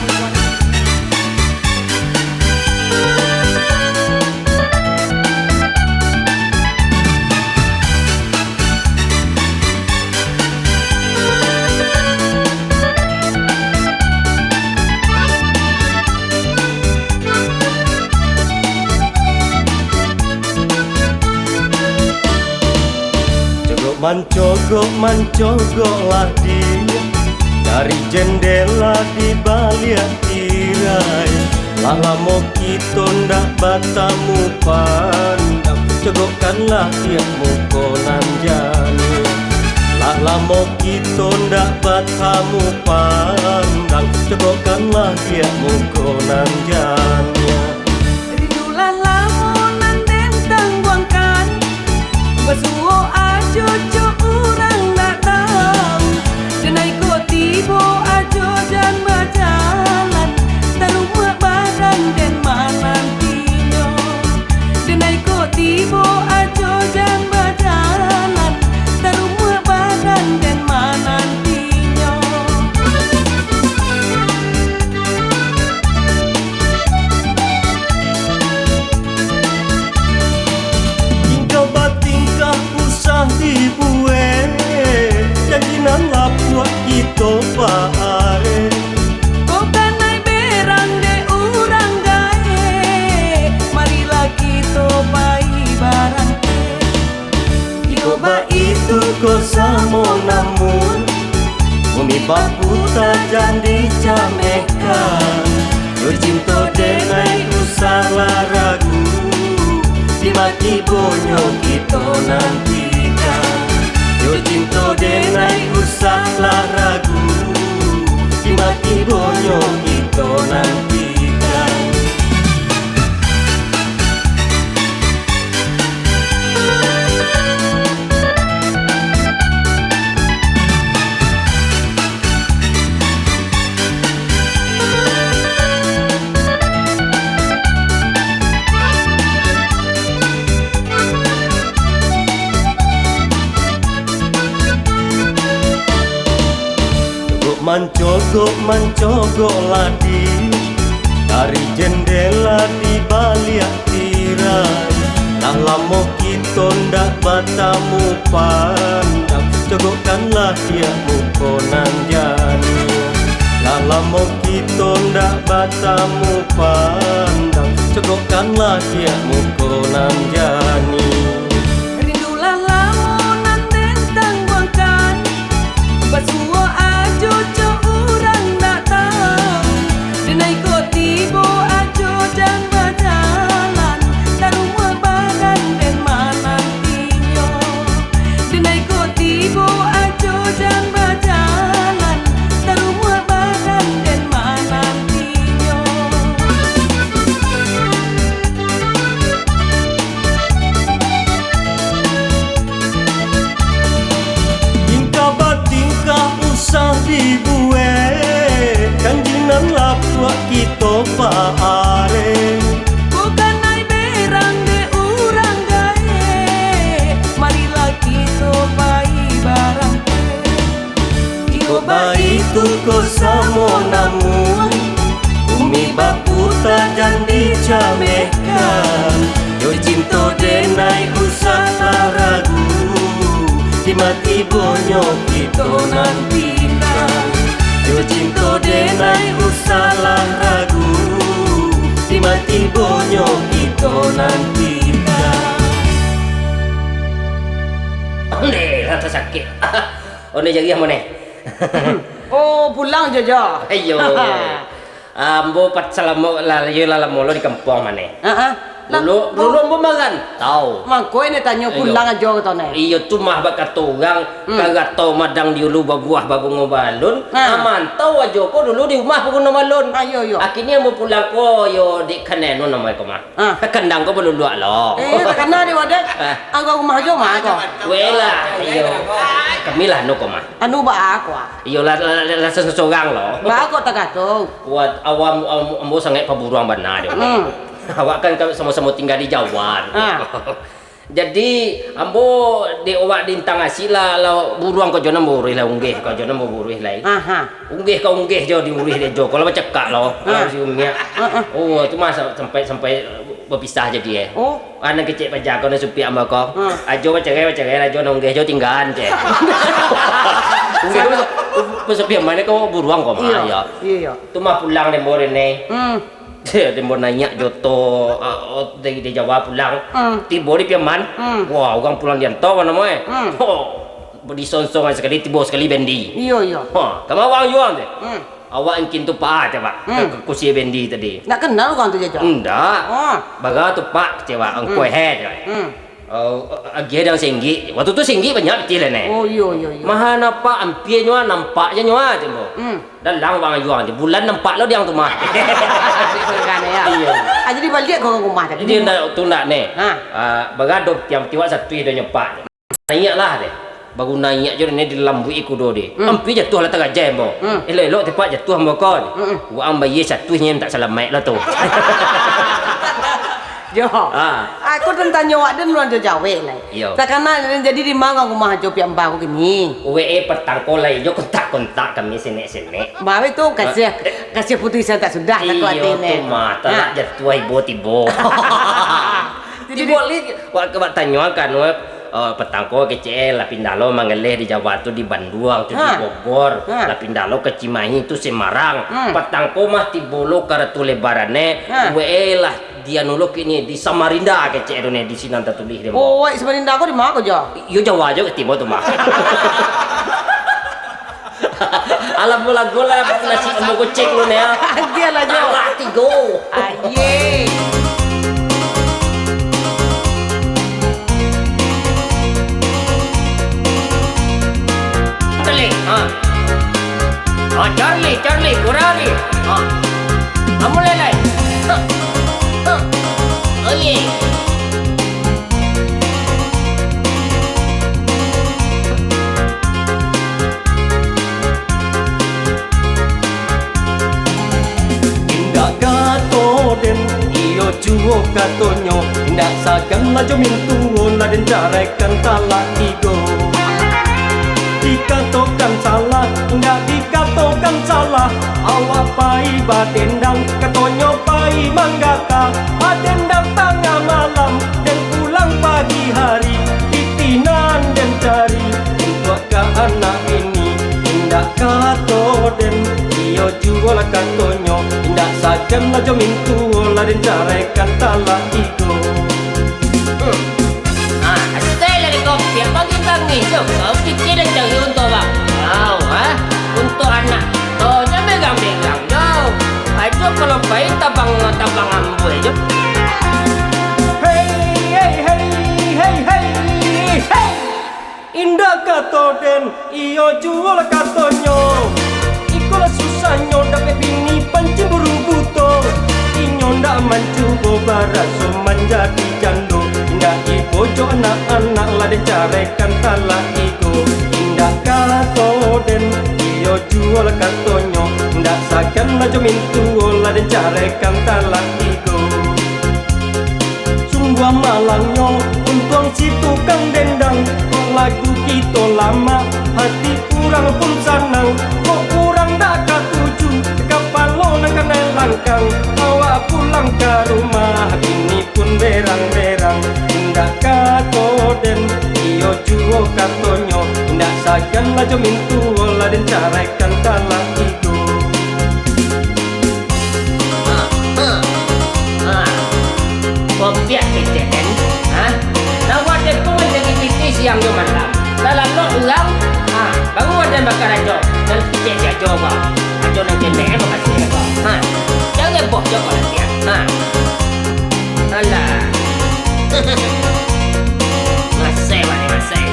Cogok mancogok, mancogoklah dia dari jendela di baliak tirai. Lah lamo kito ndak batamu pandang, cogokkanlah dia muko nan janiah. Lah lamo kito ndak batamu pandang, cogokkanlah dia muko nan janiah. Rindu lah lamo nan den tangguangkan, basuo ajo jo urang ndak tau. Denai ko tibo ajo jan bajalan, tarumuak badan den manantinyo. Denai ko tibo ajo jan bajalan, tarumuak badan den manantinyo. Tingkah batingkah usah dibuek, janji nan lapuak kito paarek. Ko kanai berang dek urang gaek, marilah kito pai baranteh. Iko baitu ko samo namun, bumi baputa jan dicamehkan. Yo cinto denai usahlah ragu, di ma tibonyo kito nantikan. Yo cinto denai usahlah ragu, di ma tibonyo kito nantikan. Cogok mancogok, mancogoklah dia dari jendela di baliak tirai. Lah lamo kito ndak batamu pandang, cogokkanlah dia muko nan janiah. Lah lamo kito ndak batamu pandang, Cokokkanlah diak muko nan jani. Rindu lah lamo nan den tangguangkan, basuo ajo cok urang ndak tau. Denai kok tibo ajo jan bajalan, tarumuah badan den manantinyo. Denai kok tibo ajo jan bajalan, tarumuah badan den manantinyo. Tingkah batingkah usah dibuek, janji nan lapuak kito paarek. Bukan ai berang dek urang gaek, marilah kito pai barang. Iko baitu ko samo namuah, bumi baputa jan dicamehkan. Jo cinto denai usahlah ragu, di ma tibonyo kito nantikan. Jo cinto denai usahlah ragu, di ma tibonyo kito nantikan. Ondeh, lah tasakik. Ondeh jariah mane? Oh, pulang jo, Jo. Iyo. Ambo pat salamo lah, iyo lah lamo lo di kampuang mane. Heeh. Dulu, dulu ambo marantau. Mangko ini tanyo pulang ajo kato ne. Iyo, tu mah bak kato urang, hmm, karato madang di ulu babuah babungo balun, ha, mantau ajo ko dulu di rumah baguno balun. Ah, iyo, iyo. Akhirnyo ambo pulang ko, yo, di kanai nu namo ko mah. Ah. Kandang ko baluluak lo. Eh, takana di wadah. Ah. Anggo rumah jo mah ko. Weh lah, iyo. Kami lah nu ko mah. Anu baa ko ah. Iyo lah, lah, lah, lah, sorang lo. Baa ko tagato. Wah, awam, am-, ambo sangaik paburuang bana dek. Hmm. Awak kan ka-, samo-samo tingga di Jawa. Ah. Jadi, ambo dek awak di Intang Asik lah, lah buruang ko jo nan buruih lah, unggeh ko jo nan buruih lai. Aha. Unggeh ka unggeh jo diuruih dek jo, ko lah bacakak lo, kalau si umiak. Heeh. Oh, tu mah sa-, sampai, sampai bapisah jadi, eh. Oh. Ah, nan kecek paja ko, nan supiak ambo ko. Hmm. Ajo bacarai, bacarai lah jo, nan unggeh jo tinggaan, cek. Unggeh tu, pesupiak mane ko buruang ko mah, iyo. Iyo, iyo. Tu mah pulang dek ambo dek ne. Hmm. Dek ambo naiak jo oto, ah, o-, dari, dari Jawa pulang. Hmm. Tibo di Piaman. Hmm. Wah, urang pulang di antau mah namo, eh. Hmm. Ho, disonsong sakali, tibo sakali bendi. Iyo, iyo. Ha, ka ma wang juo, cek. Hmm. Awak angkin tu, Pak, cek, Pak. Hmm. Ka, ka kusi bendi tadi. Ndak kenal urang tu, Jaja? Ndak. Oh. Bara tu, Pak, cek, Pak. Angko he, cek. Hmm. Oh, agiah dek ang singgi. Waktu tu singgi banyak pitih lah, neh. Oh, iyo, iyo, iyo. Maha nampak, ampia nyo, nampak je nyo, cek ambo. Hmm. Dalang wang ayuang je. Bulan nampak lo di ang tu mah. Di Sangkan, ya? Iyo. Ah, jadi baliak ka rumah tadi. Jadi ndak, tu ndak, neh. Ha. Ah, bagado tiang tiwak satu dah nyepak. Naiak lah deh. Baru naiak je, neh, dilambuik kudo deh. Hmm. Ampia jatuah lah tarajai ambo. Hmm. Elok-elok tepak jatuah ambo ko. Hmm. Wak ang bayia satu nyen tak salamaik lah tu. Jo. Ah. Aku tantang nyo wak den urang jo jawek lai. Iyo. Takana den jadi di ma urang rumah jo piak mbah ko kini. Weh, eh, patang ko lai jo kontak-kontak kami senek-senek. Baru tu kasiah, eh, kasiah putusan tak sudah, takut ati tu neh. Iyo, mah, talak jatuah ibo tibo. Jadi tibo di li, wak, wak tanyo kan, wak, eh, patang ko kecek, eh, lah pindah lo manggaleh di Jawa tu di Bandung, tu di Bogor, lah pindah lo ka Cimahi tu Semarang. Hmm. Patang ko mah tibo lo ka Ratu Lebaran, eh. Ha. Weh, eh, lah Dianu lo kini di Samarinda kecek tu neh, di sinan tatulih deh. Oh, wak Samarinda ko di ma ko, Jo? Yo Jawa jo ketibo tu mah. Alah, bola gol lah, nasi ambo gocek lo neh. Agiah lah, Jo. Salah tigo. Aye. Cari, ha. Ha, cari, cari, kurari. Ha. Kamu lelai. Ha. Ha. Oh, ye. Indak kato den, iyo juo katonyo, indak sagan lah jo mintuo lah den caraikan talak tigo. Dikatokan salah, indak dikatokan salah, awak pai badendang, katonyo pai manggata, badendang tangah malam, den pulang pagi hari, pitih nan den cari, untuak ka anak bini, indak kato den, iyo juo lah katonyo, indak sagan lah jo mintuo Dicaraikan talak iko. Hmm. Ah, asai lah di kopi, apa kita ngiyo? Kau pikir dah cari untuak bang? Au, ha? Untuak anak. Oh, jangan begang-begang, jo. Ajo kalau pai tabang, tabang ambuih, jo. Hei, hei, hei, hei, hei, hei. Indak kato den, iyo juo lah katonyo. Ikolah susahnyo dapek bini pancing burung buto. Inyo ndak mancubo baraso manjadi jando. Indak ibo jo anak-anak lah den caraikan talak iko. Indak kato den, iyo juo lah katonyo. Indak sagan lah jo mintuo lah den caraikan talak iko. Sungguah malangnyo untuang si tukang dendang. Kok lagu kito lamak, hati urang pun sanang. Kok urang dak katuju, kapalo nan kanai langkang. Awak pulang ka rumah, bini pun berang-berang. Indak kato den, iyo juo katonyo. Indak sagan lah jo mintuo lah den caraikan talak iko. Ha, ha, ha. Kopiah kecek den. Ha? Lawan den tu manjadi piti siang jo malam. Lah lalok urang, ha, baru ado bakarajo. Dan kecek siak jo ko. Ajo nan ketek, eh, makasih ko. Ha. Jangan boh jo ko latihan. Ha. Alah. Masai, wak ni, masai.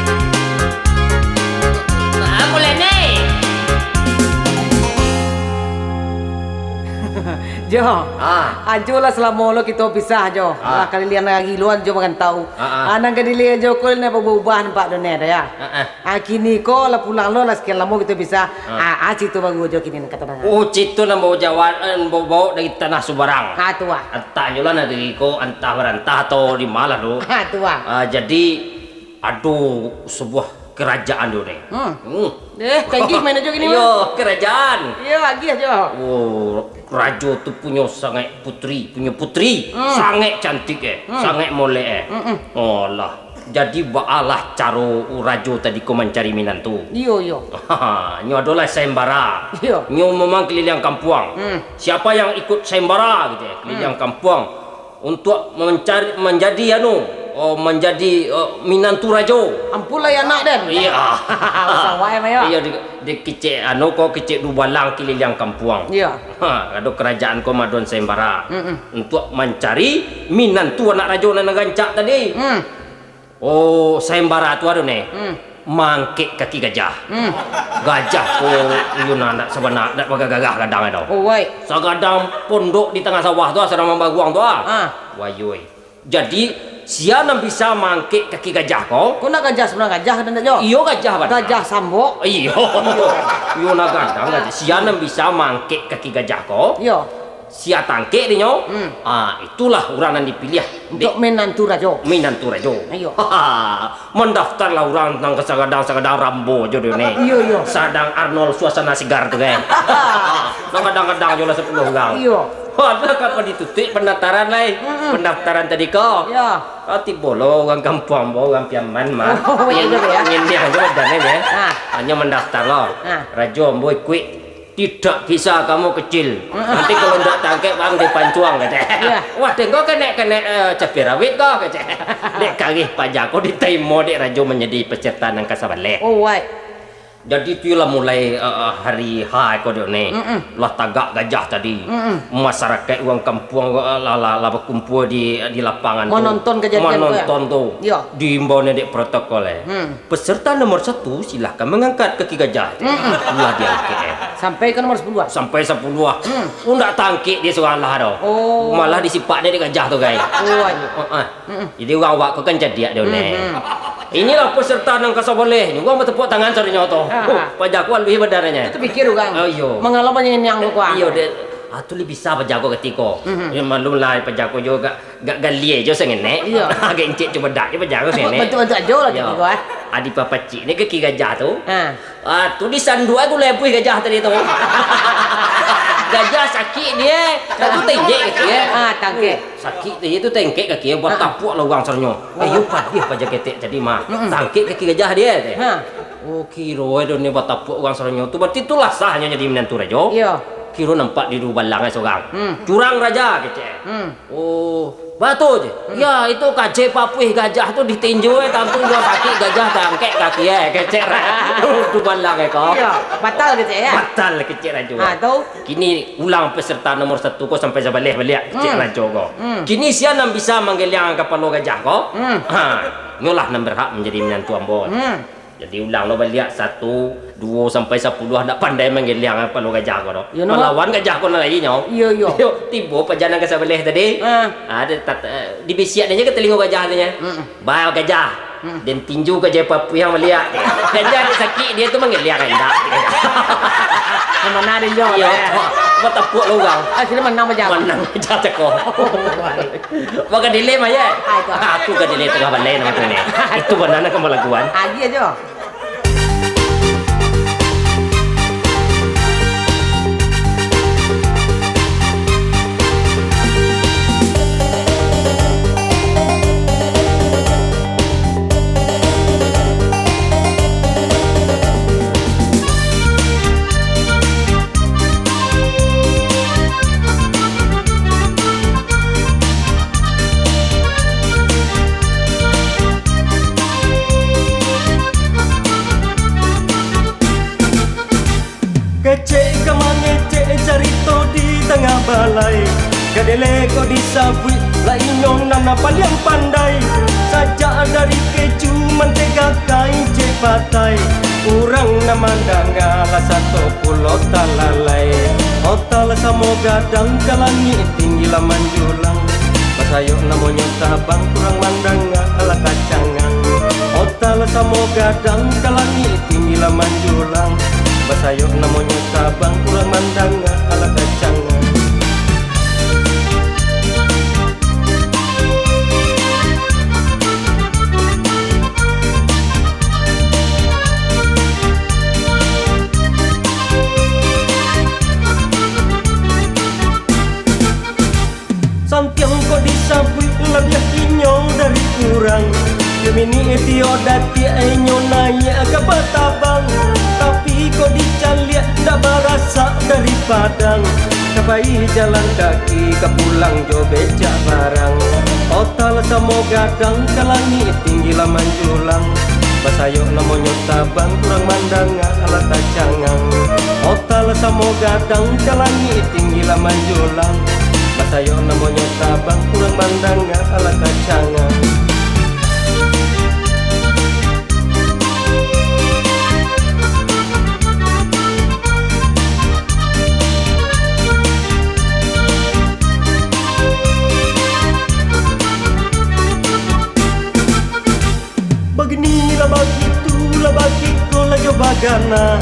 Nah, mulai ni. Jo, Ah. ajo lah salamo lo kito pisah, Jo. Ah. Lah kaliliang nagari luar, Jo, marantau. Ah, ah. Ah, nan gadilih ajo ko, lah baubah-ubah nampak dunia tu, ya. Ah, ah. Ah, kini ko lah pulang lo, lah sakian lamo kito pisah. Ah. Ah, ah, carito baru ajo kini nan ka tadanga. Oh, carito nan bawa jawa-, eh, bawa, bawa dari tanah subarang. Ah, tu ah. Antah jo lah nagari ko, antah barantah atau di ma lah tu. Ah, tu ah. Ah, jadi, ado sabuah karajaan tu, Nek. Hmm. Hmm. Eh, canggih main ajo kini, Iyo, Bang. Karajaan. Iyo, agiah jo. Oh, rajo tu punyo sangaik putri, punyo putri. Hmm. Sangaik cantik, eh. Hmm. Sangaik molek, eh. Hmm, hmm. Alah. Jadi, baalah caro rajo tadi ko mancari minantu. Iyo, iyo. Nyo adolah sayembara. Iyo. Nyo mamang kaliliang kampuang. Hmm. Siapa yang ikut sayembara, gitu, eh, kaliliang Hmm. kampuang. Untuak mancari, manjadi anu, oh, manjadi, eh, minantu rajo. Ampun lah, ya, anak den. Iyo. Usah wae, Mayo. Iyo, di, di kecek anu ko, kecek dubalang kaliliang kampuang. Iyo. Ha, ado karajaan ko maadon sayembara. Mm-mm. Untuak mancari minantu anak rajo nan rancak tadi. Hmm. Oh, sayembara tu ado, Nek. Hmm. Mangkek kaki gajah. Hmm. Gajah ko, iyo nan dak sabana, dak bagagah gadang ado. Oh, wai. Sagadang pondok di tangah sawah tu, sadang mambaruang tu, ah. Ah. Wayoi. Jadi, sia nan bisa mangkek kaki gajah ko? Ko nak gajah sabana gajah, kan, ndak, Jo? Iyo, gajah bana. Gajah sambok. Iyo. Iyo. Iyo, nak gadang gajah. Sia nan bisa mangkek kaki gajah ko? Iyo. Sia tangkek dinyo, Hmm. ah, itulah urang nan dipiliah. Untuak Dek minantu rajo. Minantu rajo. Iyo. Mandaftarlah urang nan sagadang-sagadang Rambo jo deh, Nek. Iyo, iyo. Sadang Arnold Suasana Sigar tu, kan. Nan gadang-gadang jo lah sapuluah urang. Iyo. Alah, kapan ditutuik pandaftaran lai? Mm-mm. Pandaftaran tadi ko. Iyo. Ah, tibo lo urang kampuang ambo, urang Piaman mah. Oh, iyo, iyo, iyo. Ngindiang jo badan ni, kan. Ah. Hanyo mandaftar lo. Ah. Rajo ambo ikuik. "Tidak bisa kamu, kecil. Nanti kalau ndak tangkek, bang, dipancuang," kecek. Iya. "Wah, dek ko kenek-kenek, eh, cabai rawit ko," kecek. Dek karih paja ko ditaimo dek rajo manjadi peserta nan kasabaleh. Oh, wai. Jadi, tu lah mulai, eh, eh, hari H ko dek ne. Mm-mm. Lah tagak gajah tadi. Mm-mm. Masyarakat urang kampuang, eh, lah, lah, lah bakumpul di, di lapangan tu. Manonton kejadian tu, ya? Manonton tu. Iya. Diimbau ne dek protokol, eh. Hmm. Peserta nomor satu, silahkan mengangkat kaki gajah. Mm-mm. Lah diangkek, eh. Sampai ka nomor sapuluah? Sampai sapuluah. Hmm. Oh, ndak tangkek dia surang lah doh. Oh. Malah disipak dia dek gajah tu, gai. Oh, ayo. Heeh. Mm-mm. Jadi urang awak ko kan cadiak dia, ne. Mm-mm. Inilah peserta nan kasabaleh. Urang batepuk tangan sadonyo tu. Aha. Oh, paja ko aluih badannyo. Itu pikir urang. Oh, iyo. Mangalo banyak niang ko, ah. Iyo, dek. Ah, tu lai bisa paja ko katiko. Mm-mm. Ya, maklum lah, paja ko juga. Gak galie jo sangenek. Iya. Agak incik cubadak jo paja ko sangenek. Bantuak-bantuak ajo lah. Yo. Kaki ko, eh. Adi papacik ni kaki gajah tu. Ha. Ah, tu disanduak ai gulai apuih gajah tadi tu. Gajah sakik dia, tu tengkek kaki, eh. Ah, tangkek. Sakik dia tu tengkek kaki, eh. Buat Ha. tapuak lah urang saranyo. Oh. Ayo padih paja ketek tadi mah. Mm-mm. Tangkek kaki gajah dia, teh. Ha. Oh, kiro ai dah ni batapuak urang saranyo tu. Berarti itulah sahnyo jadi minantu rajo. Iya. Kiro nampak di dubalang ai surang. Hmm. "Curang, Raja," kecek. Hmm. "Oh, batua je." Hmm. "Ya, itu kacai papuih gajah tu ditinju, eh, tantu jua sakik gajah tangkek kaki, eh," kecek Ra-, dubalang ai ko. Iyo, batal kecek, yo? "Batal," kecek Rajo. Ha, tu? "Kini ulang peserta nomor satu ko sampai sabaleh baliak," kecek Hmm. Rajo ko. Hmm. "Kini sia nan bisa manggeliang kapalo gajah ko, Hmm. ha, inyolah nan berhak manjadi minantu ambo." Hmm. Jadi ulang lo baliak, satu, duo, sampai sapuluah, ndak pandai manggeliang kapalo gajah ko doh. Iyo, namo? Malawan gajah ko nan lain nyo. Iyo, iyo. Yo, tibo paja nan ka sabaleh tadi. Ah. Ah, di-, tat-, eh, dibisiak nyo ka talingo gajah tu nyo. Mm-mm. "Ba gajah, Mm. den tinju kacai papuih ang baliak." Gajah dek sakik, dio tu manggeliang indak. Nan mana den jo, Iyo. eh? Batapuak lo urang. Ah, sini manang paja. Manang gajah cako. Baka dilema, yo? Ah, itu. Aku ka dilema tangah balai namo tu ni. Itu bana nan ka malaguan. Agi ajo. Kecek ka mangecek carito di tangah balai. Kadele ko disabuik, lah inyo nan paliang pandai. Sajak dari keju, mantega, ka incek patai, urang nan mandanga lah sato pulo talalai. Otalah samo gadang ka langik tinggi lah manjulang, basayok namonyo tabang, urang mandanga alah tacangang. Otalah samo gadang ka langik tinggi lah manjulang, basayok namonyo tabang, urang mandanga alah tacangang. Santiang ko disabuik labiah inyo dari urang. Yo miniak tiok datiak inyo naiak ka batabang. Tapi ko dicaliak ndak barasak dari Padang. Ka pai jalan kaki, ka pulang jo becak barang. Otalah samo gadang ka langik tinggi lah manjulang. Basayok namonyo tabang, urang mandanga alah tacangang. Otalah samo gadang ka langik tinggi lah manjulang. Basayok namonyo tabang, urang mandanga alah tacangang. Baginilah, bagitulah, bagikolah jo bagana.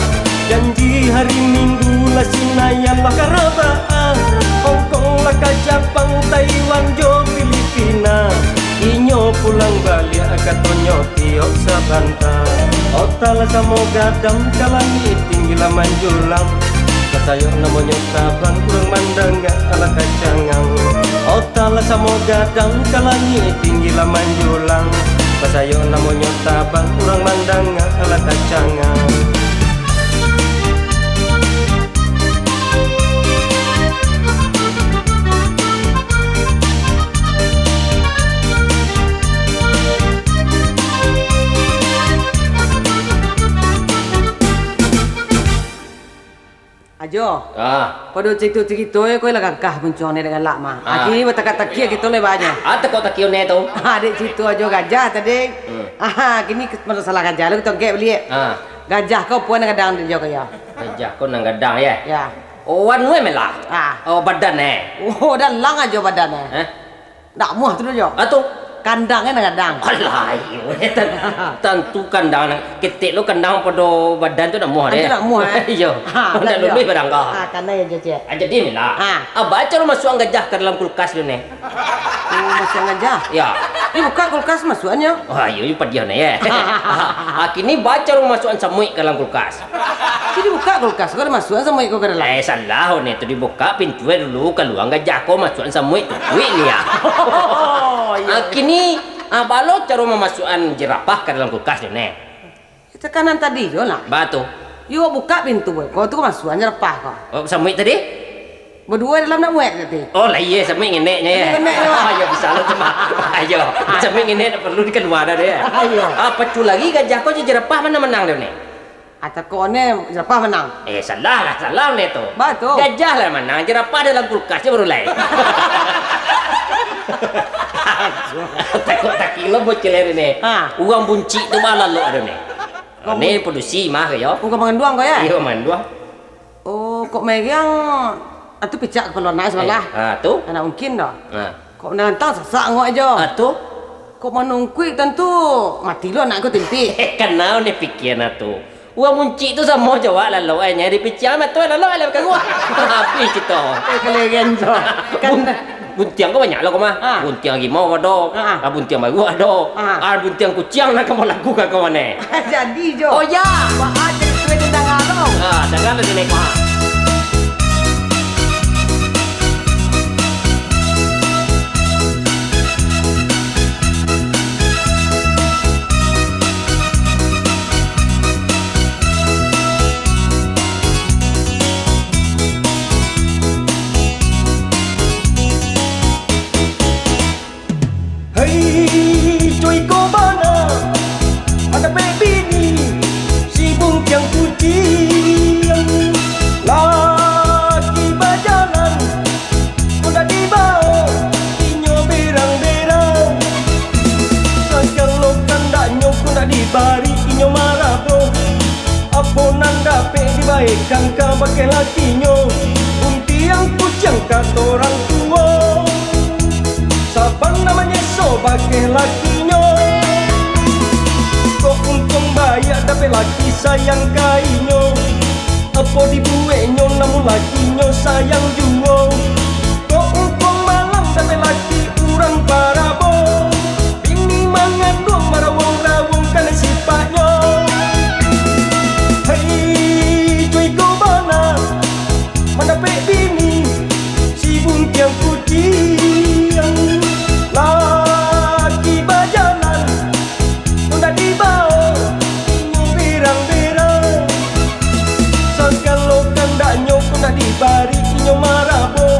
Janji hari Minggu lah Sinayan lah ka rabaan. Hongkong lah ka Japang, Taiwan jo Filipina. Inyo pulang baliak katonyo tiok sabanta. Otalah samo gadang ka langik tinggi lah manjulang. Basayok namonyo tabang, urang mandanga alah tacangang. Otalah samo gadang ka langik tinggi lah manjulang. Basayok namonyo tabang, urang mandanga alah tacangang. Ajo, Ah. pado carito-carito ko lah gagah muncuang ni dek galak mah. Ah. Kini bataka-taki kito lai banyak. Ah, teko taki one tu. Ah, dek carito Ajo gajah tadi. Hmm. Ah, kini ke-, masalah gajah lo kito angkek baliak. Ah. Gajah ko puan gadang di Ajo kaya. Gajah ko nan gadang, yo? Yo. Oh, anu, eh, melah. Ah. Oh, badan, eh. Oh, dalang Ajo badan, eh. Eh? Ndak muah tu doh, Jo. Ah, tu. Kandang kan gadang. Alah, iyo. Tan-, tantu kandang nan ketek lo kandang pado badan tu ndak muah, Ah, tu deh. Ndak muah, eh? Iyo. Ha, Ndak betul, luluih Jo. Barang kau. Ah, kanai Ajo, cek. Ah, jadi ni lah. Ha. Ah, baco lo masuak gajah ka dalam kulkas tu ni. Oh, masuak gajah? Ya. Ni buka kulkas masuaknyo. Wah, iyo, iyo padiah ni, eh. Ah, kini baco lo masuak samuik ka dalam kulkas. Jadi buka kulkas ko, masuak samuik ko ka dalam. Eh, salah, one tu dibuka pintu dulu, kalua gajah ko, masuak samuik tu, kuik ni, ya. Oh, iyo. Ah, kini, ah, baa lo caro mamasuakan jerapah ka dalam kulkas tu, ne? Takanan tadi jo lah. Baa tu? Yo buka pintu ko, tu masuak jerapah ko. Oh, samuik tadi? Baduo dalam nak buek tadi. Oh, lah iyo, samuik ngeneknyo, yo. Ngeneknyo. Ayo, bisa lo tu, Mak. Ayo, samuik ngenek ndak paralu dikalua dah, yo. Ayo. Ah, pacu lagi gajah ko jo jerapah ma nan manang dah, Nek? Ah, takok ne jerapah manang. Eh, salah lah, salah ne tu. Batua. Gajah lah manang, jerapah dalam kulkas se baru lai. Takok takilo bocil hari ni. Ha. Urang buncik tu balalok ado ni. Kok Ne bun- padusi mah ko yo. Urang manganduang ko yo? Iyo, manganduang. Oh, kok meriang, atu picak kapalo anak sabalah. Eh, ha, tu? Ndak mungkin doh. Ha. Kok manantang sasak angok ajo. Ha, tu? Kok manungkuik tantu mati lo anak ko timpik. Kanau ne pikia nah tu. Urang buncik tu samo jo awak lalok, eh, nyari piciang mato lalok, alah bakaruah. Habis kito. Eh, kaleren jo. Kan Bun-, Buntiang ko banyak lo ko mah. Ah. Buntiang rimau ado. Ah. Ah, buntiang baruak ado. Ah. Ah, buntiang kuciang nan ka malaku ka kawan eh. Jadi jo. Oh ya. Wah, jadi suai dendang alo. Ah, danga lo di neko. Hei, cuy ko bana, mandapek bini, si bungkiang kuciang. Laki bajalan, ko ndak dibao, inyo berang-berang. Sagalo kandaknyo ko ndak dibari, inyo marabo. Apo nan dapek dibaekan kabake lakinyo, buntiang kuciang kato urang tuo. Saban nan manyeso bakeh lakinyo. Kok untuang baiak dapek laki sayang ka inyo. Apo dibueknyo namun lakinyo sayang juo. Kok untuang malang dapek laki urang parabo. Bini manganduang marawong-rawong kanai sipaknyo. Hei, cuy ko bana, mandapek bini, si bungkiang kuciang. Laki bajalan, ko ndak dibao, inyo berang-berang. Sagalo kandaknyo ko ndak dibari, inyo marabo.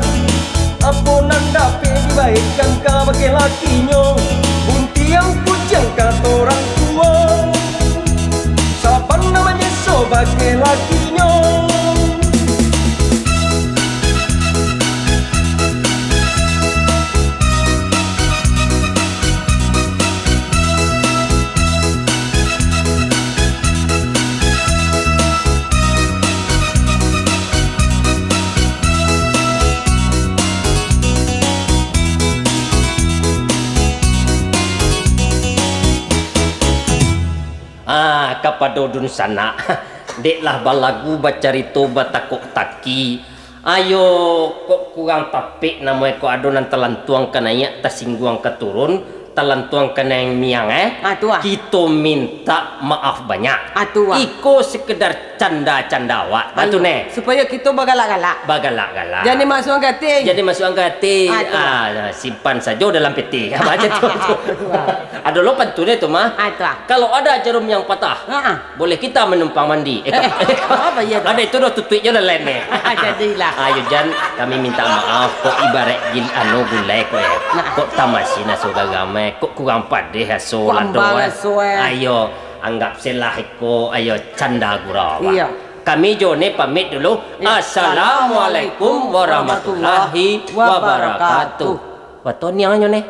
Apo nan dapek dibaekan kabake lakinyo, buntiang kuciang kato urang tuo. Saban nan manyeso bakeh lakinyo. Ah, kapado dunsanak, dek lah balagu, bacarito, batakok-taki, ayo, kok kurang tapek namo e, kok ado nan talantuang ka naiak, tasingguang ka turun, talantuang ka naiak miang, eh. Ah, tu ah. Kito mintak maaf banyak. Ah, tu ah. Iko sekedar canda-canda awak. Batu Ayo, neh. Supayo kito bagalak-galak. Bagalak-galak. Jan masuak ka ati. Jan masuak ka ati. Ah, tu ah. Ah, simpan sajo dalam peti. Apa aja tu? Ah, tu ah. Ado lo pantun e tu mah. Ah, tu ah. Kalau ada jarum yang patah, Ha ah. boleh kita menumpang mandi. Eh, Eh, kok apa iya tu? Ada itu doh tutuik je lah lain ni. Jadilah. Ayo, Jan, kami minta maaf. Kok ibarat gil-, anu, gulai kok ya. Nah. Kok tamasi naso garam eh. Kok kurang padeh aso Kok lado ambang eh. aso eh. Ayo, anggap selah iko, ayo, canda gurau. Iya. Kami jo ne pamit dulu. Iya. Assalamualaikum warahmatullahi wabarakatuh. Watoniangnyo ne.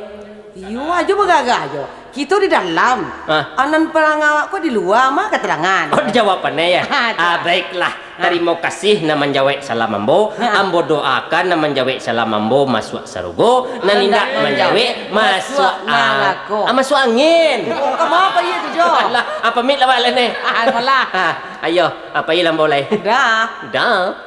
Iyo, ajo bagagah ajo. Kito di dalam. Ah. Anan parangawak ko di lua, ma katerangan. Oh, jawabannya ya. Ah, tu. Ah, baiklah. Ah. Tarimo kasih nan manjawek salam ambo. Ah. Ambo doakan nan manjawek salam ambo masuak sarugo, nan Nan indak indak manjawek manjawek masuak masuak nerako. Ah, masuak angin. Oh, kama apa iya tu, Jo? Alah, ah, pamit lah, Bang, lah, ni. Ah, apalah. Ah, ayo, apa iya lambo lai? Dah. Dah.